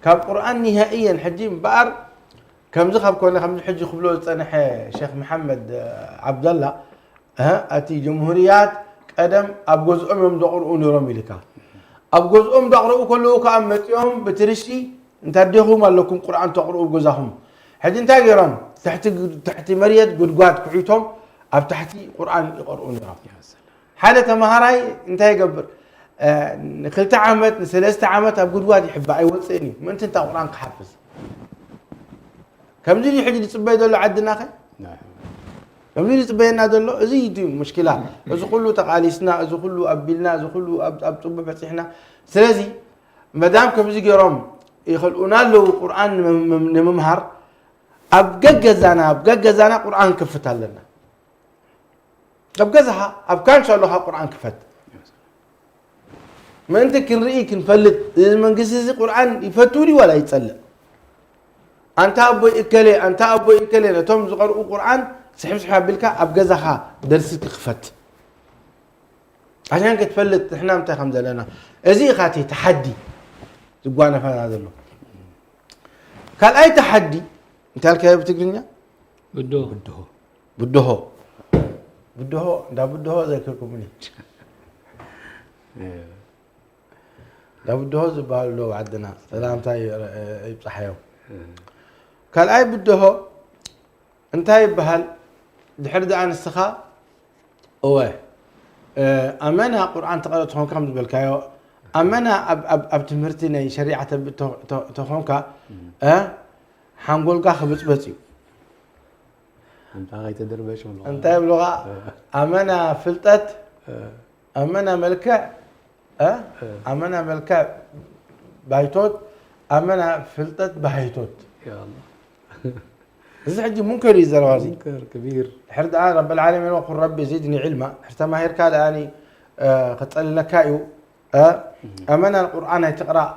ካብ ቁርኣን ኒሃእየን ሕጂ እምበኣር፣ ከምዚ ካብ ኮነ፣ ከምዚ ሕጂ ክብሎ ዝጸንሐ ሼኽ መሓመድ፣ እ፣ ዓብደላ፣ እ፣ እቲ ጀምሁርያት ቀደም ኣብ ገዝኦም እዮም ዘቕርኡ ነይሮም ኢልካ። ኣብ ገዝኦም ዘቕርኡ ከለዉ ከኣ መጺኦም ብትርሺ፣ "እንተ ኣዴኹም ኣለኩም ቁርኣን ተቕርኡ ኣብ ገዛኹም?" ሕጂ እንታይ ገይሮም? ትሕቲ፣ ትሕቲ መሬት ጉድጓድ ኩዒቶም ኣብ ታሕቲ ቁርኣን ይቐርኡ ነይሮም። ሓደ ተምሃራይ እንታይ ይገብር? እ፣ ንክልተ ዓመት፣ ንሰለስተ ዓመት ኣብ ጉድጓድ ይሕባእ፣ ኣይወፅእን እዩ። ምእንቲ እንታይ ቁርኣን ክሓፍዝ? ከምዚ ድዩ ሕጂ ዝፅበይ ዘሎ ዓድናኸ? ከምዚ ድዩ ዝፅበየና ዘሎ? እዚ እዩ እቲ ሙሽኪላ። እዚ ኩሉ ተቓሊስና፣ እዚ ኩሉ ኣቢልና፣ እዚ ኩሉ ኣብ፣ ኣብ ፅቡቅ በፂሕና። ስለዚ መዳም ከምዚ ገይሮም ይኸልኡና ኣለዉ ቁርኣን ንምም-፣ ንምምሃር፣ ኣብ ገገዛና፣ ኣብ ገገዛና ቁርኣን ክፍት ኣለና። ኣብ ገዛኻ፣ ኣብ ካንሾ ኣለኻ ቁርኣን ክፈት። ምእንቲ ክንርኢ፣ ክንፈልጥ፣ እዚ መንግስቲ እዚ ቁርኣን ይፈቱ ድዩ ዋላ ይጸልእ? ኣንታ ኣቦይ እከሌ፣ ኣንታ ኣቦይ እከሌ፣ ነቶም ዝቐርኡ ቁርኣን ስሕብስሕ ኣቢልካ ኣብ ገዛኻ ደርሲ ክኽፈት። ዓሻን ክትፈልጥ ንሕና እንታይ ከም ዘለና። እዚ ኢኻ እቲ ተሓዲ ዝጓነፈና ዘሎ። ካልኣይ ተሓዲ፣ እንታይ ኣልካዮ ብትግርኛ? ብድሆ። ብድሆ። ብድሆ። ብድሆ፣ እንዳ ብድሆ ዘክርኩምኒ። እንዳ ብድሆ ዝበሃሉ ኣለዉ ዓድና። ሰላምታ ይ-፣ ይብጻሓዮም። ካልኣይ ብድሆ እንታይ ይበሃል? ድሕሪ ደኣ ንስኻ፣ እወ፣ እ፣ ኣመና ቁርኣን ትቐርእ ተኾንካ ከም ዝበልካዮ፣ ኣመና ኣብ፣ ኣብ፣ ኣብ ትምህርቲ ናይ ሸሪዓ ተብ-፣ ተ-፣ ተ-፣ ተኾንካ፣ እ፣ ሓንጎልካ ክብጽበጽ እዩ። ኣንታ ከይተደርበሽ ይብሉኻ። እንታይ ይብሉኻ? እ። ኣመና ፍልጠት፣ እ። ኣመና መልክዕ፣ እ? እ። ኣመና መልክዕ ባይቶት፣ ኣመና ፍልጠት ባይቶት። ያ ኣላህ። እዚ ሕጂ ሙንከር እዩ ዘረባ እዚ። ሙንከር ከቢር። ድሕሪ ደኣ ረብል ዓለሚን ወቁል ረቢ ዚድኒ ዒልማ፣ ድሕሪ ተማሂርካ ደኣኒ፣ እ፣ ክጸልለካ እዩ። እ፣ ኣመና ቁርኣን ኣይትቕራእ፣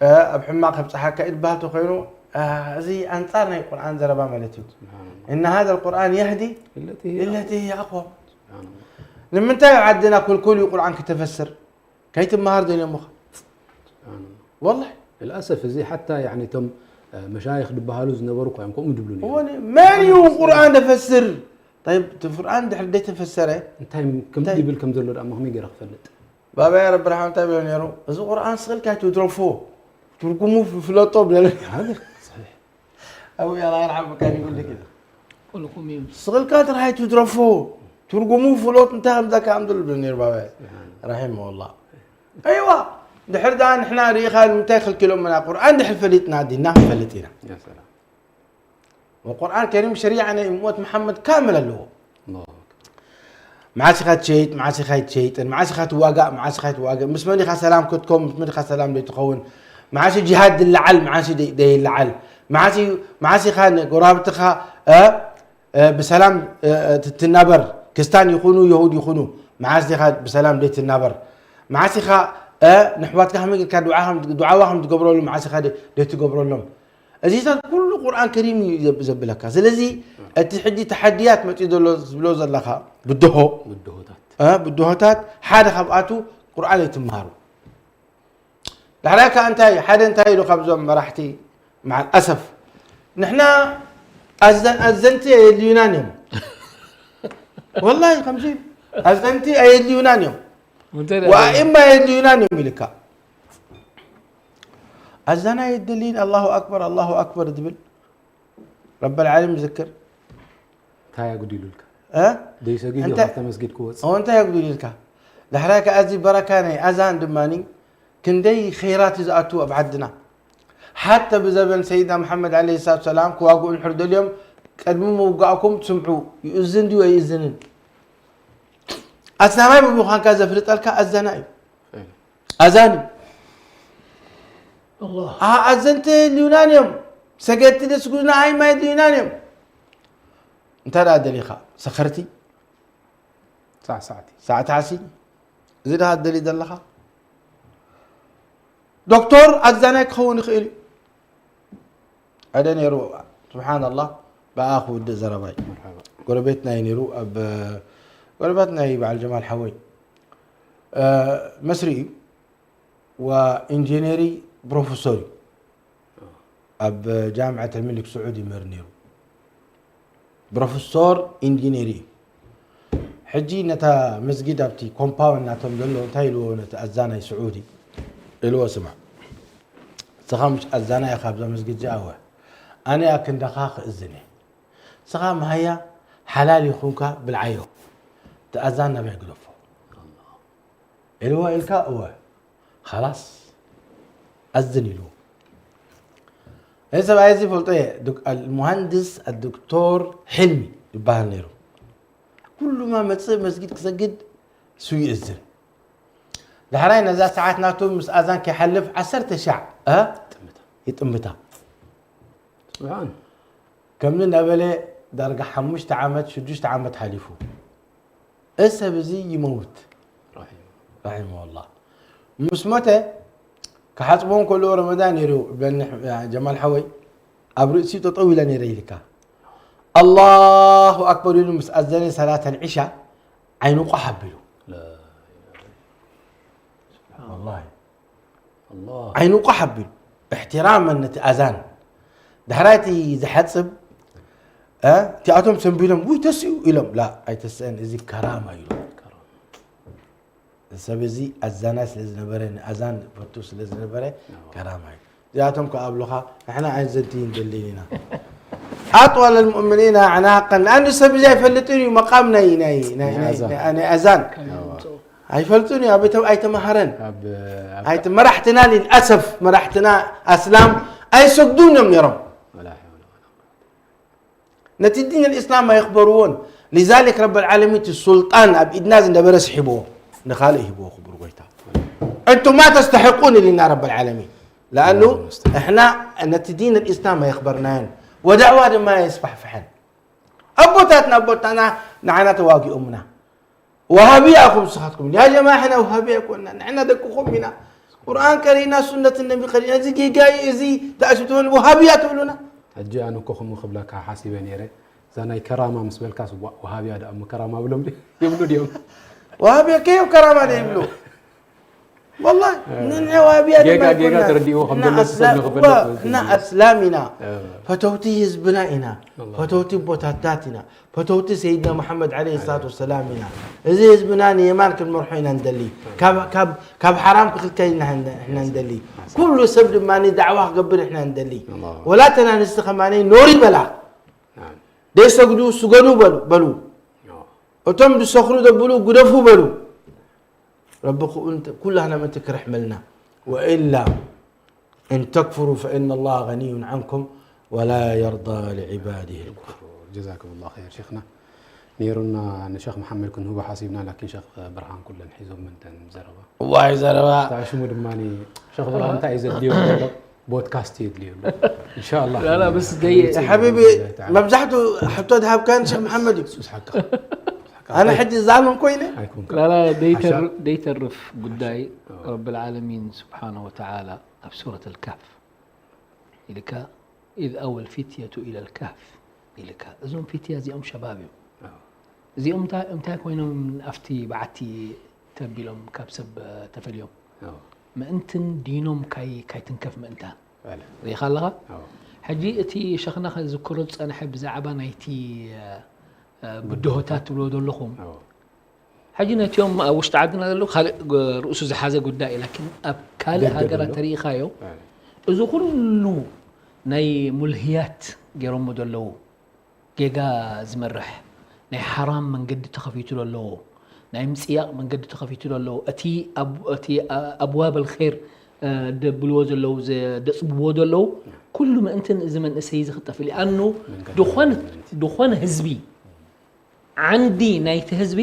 እ፣ ኣብ ሕማቕ ከብጽሓካ እዩ ዝበሃል ተኾይኑ፣ እ፣ እዚ ኣንጻር ናይ ቁርኣን ዘረባ ማለት እዩ። ስብሓንላህ። إن هذا القرآن يهدي للتي هي للتي هي أقوم. ስብሓንላህ። ንምንታይ ኣብ ዓድና ኩልኩል እዩ ቁርኣን ክተፈስር? ከይትመሃር ደልዮምኻ። ስብሓንላህ። ወላሂ። ልኣሰፍ እዚ ሓታ ያኒ እቶም፣ እ፣ መሻይኽ ዝበሃሉ ዝነበሩ እኳ እዮም ከምኡ ድብሉ ነይሮም። እወ፣ መን እዩ ቁርኣን ደፈስር? ጠይብ፣ እቲ ቁርኣን ድሕሪ ደይተፈሰረ? እንታይ ከም እንታይ? ድብል ከም ዘሎ ደኣ ከመይ ገይረ ክፈልጥ? ባባይ ረቢ ርሓም እንታይ ብሎ ነይሩ? "እዚ ቁርኣን ስቕ ኢልካ ኣይትድረፎ፣ ትርጉሙ ፍ-፣ ፍለጦ" ብለኒ። ሃደ፣ ሰሒሕ። ኣቡ ያላ ይርሓም መካን ይብልክ እዩ። ቁልኩም እዩ። "ስቕ ኢልካ ጥራሕ ኣይትድረፎ፣ ትርጉሙ ፍሎጥ እንታይ ከም ዘካ ከም ዘሎ" ብሎ ነይሩ ባባይ። ስብሓን። ረሒመሁላህ። ኣይዋ፣ ድሕሪ ደኣ ንሕና ርኢኻ ንምንታይ ከልኪሎምና? ቁርኣን ድሕሪ ፈሊጥና ዲና ክንፈልጥ ኢና። ያ ሰላም። ወቁርኣን ከሪም ሸሪዓ ናይ እመት መሓመድ ካምል ኣለዎ። ኣላሁ ኣክበር። መዓስ ኢኻ ትሸይጥ፣ መዓስ ኢኻ ኣይትሸይጥን፣ መዓስ ኢኻ ትዋጋእ፣ መዓስ ኢኻ ኣይትዋጋእ፣ ምስ መን ኢኻ ሰላም ክትከውን፣ ምስ መን ኢኻ ሰላም ዘይትኸውን፣ መዓስ እዩ ጂሃድ ዝለዓል፣ መዓስ እዩ ደይ-፣ ደይለዓል፣ መዓስ እዩ፣ መዓስ ኢኻ ንጎረባብትኻ፣ እ፣ እ፣ ብሰላም፣ እ፣ እ፣ ትትናበር፣ ክስታን ይኹኑ፣ የሁድ ይኹኑ፣ መዓስ ኢኻ ብሰላም ደይትናበር፣ መዓስ ኢኻ፣ እ፣ ንሕዋትካ ከመይ ጌርካ ዱዓ ከም፣ ዱዓዋ ከም ትገብረሉ፣ መዓስ ኢኻ ደይ-፣ ደይትገብረሎም። እዚታት ኩሉ ቁርኣን ከሪም እዩ ዘብ-፣ ዘብለካ። ስለዚ እቲ ሕጂ ተሓድያት መጺኡ ዘሎ ዝብሎ ዘለኻ ብድሆ፣ ብድሆታት። እ፣ ብድሆታት ሓደ ካብኣቱ ቁርኣን ኣይትምሃሩ። ዳሕራይ ከኣ እንታይ፣ ሓደ እንታይ ኢሉ ካብዞም መራሕቲ፣ መዓል ኣሰፍ፣ ንሕና ኣዘን-፣ ኣዘንቲ ኣየድልዩናን እዮም። ወላሂ ከምዚ ኣዘንቲ ኣየድልዩናን እዮም። እንታይ ደኣ ወኣኢማ ኣየድልዩናን እዮም ኢልካ። ኣዛና የደልይን ኣላሁ ኣክበር፣ ኣላሁ ኣክበር ዝብል ረበል ዓለም ዝክር። እንታይ ኣጉዲሉልካ? እ? ደይሰጊድ እዩ እንታይ ካብታ መስጊድ ክወጽእ። ኦ፣ እንታይ ኣጉዲሉልካ? ዳሕራይ ከኣ እዚ በረካ ናይ ኣዛን ድማኒ ክንደይ ኸይራት እዩ ዝኣቱ ኣብ ዓድና። ሓተ ብዘበን ሰይድና መሓመድ ዓለይሂ ሰላቱ ሰላም ክዋግኡ እንድሕር ደልዮም ቅድሚ ምውጋእኩም ትስምዑ፣ ይእዝን ድዩ ኣይእዝንን? ኣስላማይ ብምዃንካ ዘፍልጠልካ ኣዛና እዩ። ኣዛን እዩ። ኣላህ። ኣ-፣ ኣዘንቲ የድልዩናን እዮም። ሰገድቲ ደስጉድና ኣይማ የድልዩናን እዮም። እንታይ ደኣ ደሊኻ? ሰኸርቲ? ሳዕሳዕቲ። ሳዕሳዕቲ? እዚ ድኻ ትደሊ ዘለኻ ዶክተር ኣዛናይ ክኸውን ይኽእል እዩ። ኣደ ነይሩ። ስብሓንላህ። ብኣ ክውድእ ዘረባይ። ጎረቤትና እዩ ነይሩ። ኣብ ጎረቤትና እዩ በዓል ጀማል ሓወይ። መስሪ እዩ። ወኢንጂነሪ ፕሮፌሰር እዩ። ኣብ ጃምዓት ኣልመሊክ ስዑድ ይምህር ነይሩ። ፕሮፌሰር ኢንጂነሪ እዩ። ሕጂ ነታ መስጊድ ኣብቲ ኮምፓውንድ ናቶም ዘሎ እንታይ ኢልዎ ነቲ ኣዛናይ ስዑዲ ኢልዎ፣ ስማዕ፣ ንስኻ ምሽ ኣዛናይ ኢኻ ኣብዛ መስጊድ እዚኣ? እወ። ኣነ እያ ክንዳኻ ክእዝን እየ። ንስኻ መሃያ ሓላል ይኹንካ ብልዓዮ። እቲ ኣዛን ናባይ ግደፎ። ኢልዎ ኢልካ እወ። ኻላስ ኣዝን ኢልዎ። እዚ ሰብኣይ እዚ ፈልጦ እየ። ዶክ-፣ ኣል-፣ ሙሃንድስ ኣዶክቶር ሕልሚ ይበሃል ነይሩ። ኩሉማ መጽእ መስጊድ ክሰግድ እሱ ይእዝን። ዳሕራይ ነዛ ሰዓት ናቱ ምስ ኣዛን ከይሓልፍ ዓሰርተ ሻዕ፣ እ? ይጥምታ። ስብሓን። ከምዚ እናበለ ዳርጋ ሓሙሽተ ዓመት፣ ሽዱሽተ ዓመት ሓሊፉ። እዚ ሰብ እዚ ይመውት። ረሒሙ። ረሒመሁላህ። ምስ ሞተ ክሓጽቦ እንከሎ ረመዳን ነይሩ፣ ብለኒ ጀማል ሓወይ፣ ኣብ ርእሲኡ ጠጠው ኢለ ነይረ ኢልካ። ኣላሁ ኣክበር ኢሉ ምስ ኣዘነ ሰላት ኣልዒሻ ዓይኑ ቋሕ ኣቢሉ። ላ ኢላሃ ኢላላህ። ወላሂ። ኣላህ። ዓይኑ ቋሕ ኣቢሉ። እሕትራመን ነቲ ኣዛን። ዳሕራይ እቲ ዝሓጽብ፣ እ፣ እቲኣቶም ሰንቢሎም፣ "ውይ፣ ተሲኡ" ኢሎም። ላ፣ ኣይተስአን፣ እዚ ከራማ ኢሉ። ከራማ። ሰብ እዚ ኣዛናይ ስለ ዝነበረ፣ ንኣዛን ፈቱ ስለ ዝነበረ፣ ኣዎ። ከራማ እዩ። እዚኣቶም ከኣ ኣብሉኻ፣ ንሕና ኣይንዘንትይን ደሊን ኢና። ኣጥዋለ ልሙእሚኒና ኣዕናቀን። ኣንዱ ሰብ እዚ ኣይፈልጥን እዩ፣ መቃም ናይ፣ ናይ፣ ናይ፣ ናይ ናይ፣ ኣዛን። ናይ፣ ናይ ኣዛን። ኣዎ። ኣይፈልጡን እዩ፣ ኣብ ቤቶም ኣይተማሃረን። ኣብ፣ ኣብ ኣይተ-፣ መራሕትና ልልኣሰፍ፣ መራሕትና ኣስላም ኣይሰግዱን እዮም ነይሮም። ወላ ሓውለ ወላ ነቲ ዲን ኣልእስላም ኣየኽበርዎን። ሊዛሊክ ረብ ኣልዓለሚን እቲ ሱልጣን ኣብ ኢድና ዝነበረ ስሒብዎ፣ ንኻልእ ሂብዎ ክቡር ጎይታ። እንቱም ማ ተስተሕቁን ኢልና ረብ ኣልዓለሚን። ለኣኑ እሕና ነቲ ዲን ኣልእስላም ኣየኽበርናዮን፣ ወዳዕዋ ድማ ኣየስፋሕፍሐን። ኣቦታትና፣ ኣቦታትና ንዓና ተዋጊኦምና። ወሃብያ ኢኹም ንስኻትኩም። ያ ጀማዓ፣ ሕና ወሃብያ ኣይኮንና። ንሕና ደቅኹም ኢና። ቁርኣን ቀሪእና፣ ሱነት ነቢ ቀሪእና። እዚ ጌጋ እዩ፣ እዚ ተኣስቢ ትበሉ፣ ወሃብያ ትብሉና። ሕጂ ኣነ እኮ ከምኡ ክብለካ ሓሲበ ነይረ። እዛ ናይ ከራማ ምስ በልካስ፣ ዋ-፣ ወሃብያ ደኣ እሞ ከራማ ብሎም ድዩ? ይብሉ ድዮም? ወሃብያ ከዮም ከራማ ዶ ይብሉ? ወላሂ፣ እ። ንሕና ወሃብያ ጌጋ፣ ድማ ጌጋ ኣይኮንና። ተረዲእዎ ከም ንሕና ዘሎ ሰብ ኣስላ-፣ ንኽፈልጥ ዋ-፣ ማለት ንሕና እዩ። ኣስላም ኢና። እ። ፈተውቲ ህዝብና ኢና። ወላሂ። ፈተውቲ ቦታታት ኢና። ፈተውቲ ሰይድና መሓመድ ዓለይሂ ሰላቱ ወሰላም ኢና። እዚ ህዝብና ንየማን ክንመርሖ ኢና ንደሊ። ካብ፣ ካብ፣ ካብ ሓራም ክኽልከል ኢና ንሕና ንደሊ። ኩሉ ሰብ ድማ ዳዕዋ ክገብር ኢና ንደሊ። ኣላሁ። ወላ ተን ኣንስቲ ከማን ኖር ይበላ። ናም። ደይሰግዱ ስገዱ በሉ፣ በሉ። ኣዎ። እቶም ዝሰኽሩ ዘብሉ ግደፉ በሉ። ረቢ ክኡ እንተ-፣ ኩላህና ምእንቲ ክርሕመልና። ወኢላ إن تكفروا فإن الله غني عنكم ولا يرضى لعباده الكفر. ጀዛኩም ላሁ ኸይር ሸይኽና። ነይሩና ንሸኽ መሓመድ ክንህቦ ሓሲብና፣ ላኪን ሸኽ ብርሃን ኩለን ሒዞም ምንተን ዘረባ። ዋይ ዘረባ። እታ ሽሙ ድማ ሸኽ ብርሃን እንታይ እዩ ዘድልዮ ዘሎ? ቦድካስት የድልዮ ኣሎ። ኢንሻኣላህ። ላላ፣ በስ ደየ-፣ ሓቢቢ፣ መብዛሕቱ ሕቶ ድሃብካን ሸኽ መሓመድ እዩ። ሱስ ሓቅኻ። ኣነ ሕጂ ዛልም ኮይነ? ኣይኮንካ። ላላ፣ ደይተር-፣ ሓሻ-፣ ደይተርፍ ጉዳይ ኣዎ። ረብል ዓለሚን ስብሓነ ወተዓላ ኣብ ሱረት ኣልካህፍ ኢልካ፣ "إذ أوى الفتية إلى الكهف" ኢልካ። እዞም ፊትያ እዚኦም ሸባብ እዮም። ኣዎ። እዚኦም እንታይ፣ እንታይ ኮይኖም ኣብቲ በዓቲ ተቢሎም ካብ ሰብ ተፈልዮም? ኣዎ። ምእንትን ዲኖም ካይ-፣ ካይትንከፍ ምእንታን። በለ። ርኢኻ ኣለኻ? ኣዎ። ሕጂ እቲ ሸኽና ከዝክሮ ዝጸንሐ ብዛዕባ ናይቲ፣ እ፣ ብድሆታት ትብልዎ ዘለኹም። ኣዎ። ሕጂ ነቲኦም ኣብ ውሽጢ ዓድና ዘለዉ ካልእ ግ-፣ ርእሱ ዝሓዘ ጉዳይ እዩ። ላኪን ኣብ ካልእ ደገ ሃገራት ዘሎ። ተሪኢኻዮ፣ ኣይ። እዚ ኩሉ ናይ ሙልህያት ገይሮሞ ዘለዉ፣ ጌጋ ዝመርሕ፣ ናይ ሓራም መንገዲ ተኸፊቱ ዘለዉ፣ ናይ ምጽያቕ መንገዲ ተኸፊቱ ዘለዉ፣ እቲ ኣብ-፣ እቲ ኣ-፣ ኣብዋብ ኣልኸይር፣ እ፣ ደብልዎ ዘለዉ፣ ዘ-፣ ደጽብዎ ዘለዉ፣ ኩሉ ምእንትን እዚ መንእሰይ እዚ ክጠፍእ። ሊኣኑ መንገዲ ድኾነ፣ መንገዲ። ድኾነ ህዝቢ ዓንዲ ናይቲ ህዝቢ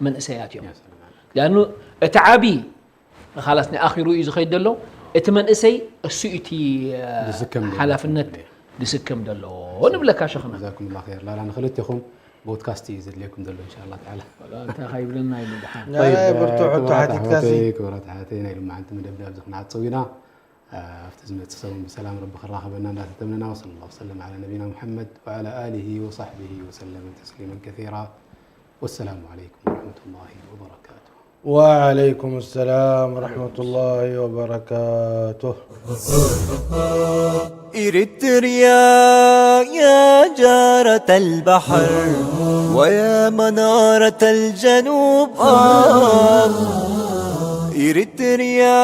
መንእሰያት እዮም። ያ ሰላም። ሊኣኑ እቲ ዓቢ ኻላስ ንኣኺሩ እዩ ዝኸይድ ዘሎ፣ እቲ መንእሰይ እሱ እዩ እቲ፣ እ፣ ዝስከም ዘሎ። ሓላፍነት ዝስከም ዘሎ ንብለካ ሸኽና። ጀዛኩሙላህ ኸይር። ላላ ንኽልቴኹም ፖድካስት እዩ ዘድልየኩም ዘሎ እንሻላ ተዓላ። እንታይ ከይብለና ኢሉ ድሓን ናይ ብርቱዕ ሕቶ ክቡራት ሓቲትካሲ ኣሕዋተይ፣ ክቡራት ኣሓተይ፣ ናይ ሎማዓንቲ መደብና ኣብዚ ክንዓጽው ኢና። ኣብቲ ዝመጽእ ሰሙን ብሰላም ረቢ ክራኸበና እንዳተተመነና፣ ወሰለ ላሁ ወሰለም ዓላ ነቢና ሙሐመድ ወዓላ ኣሊሂ ወሳሕቢሂ ወሰለመ ተስሊመን ከሲራ። ወሰላሙ ዓለይኩም ወረሕመቱላሂ ወበረካቱ። وعليكم السلام ورحمة الله وبركاته. إريتريا يا جارة البحر ويا منارة الجنوب آه. إريتريا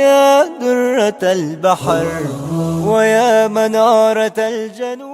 يا درة البحر ويا منارة الجنوب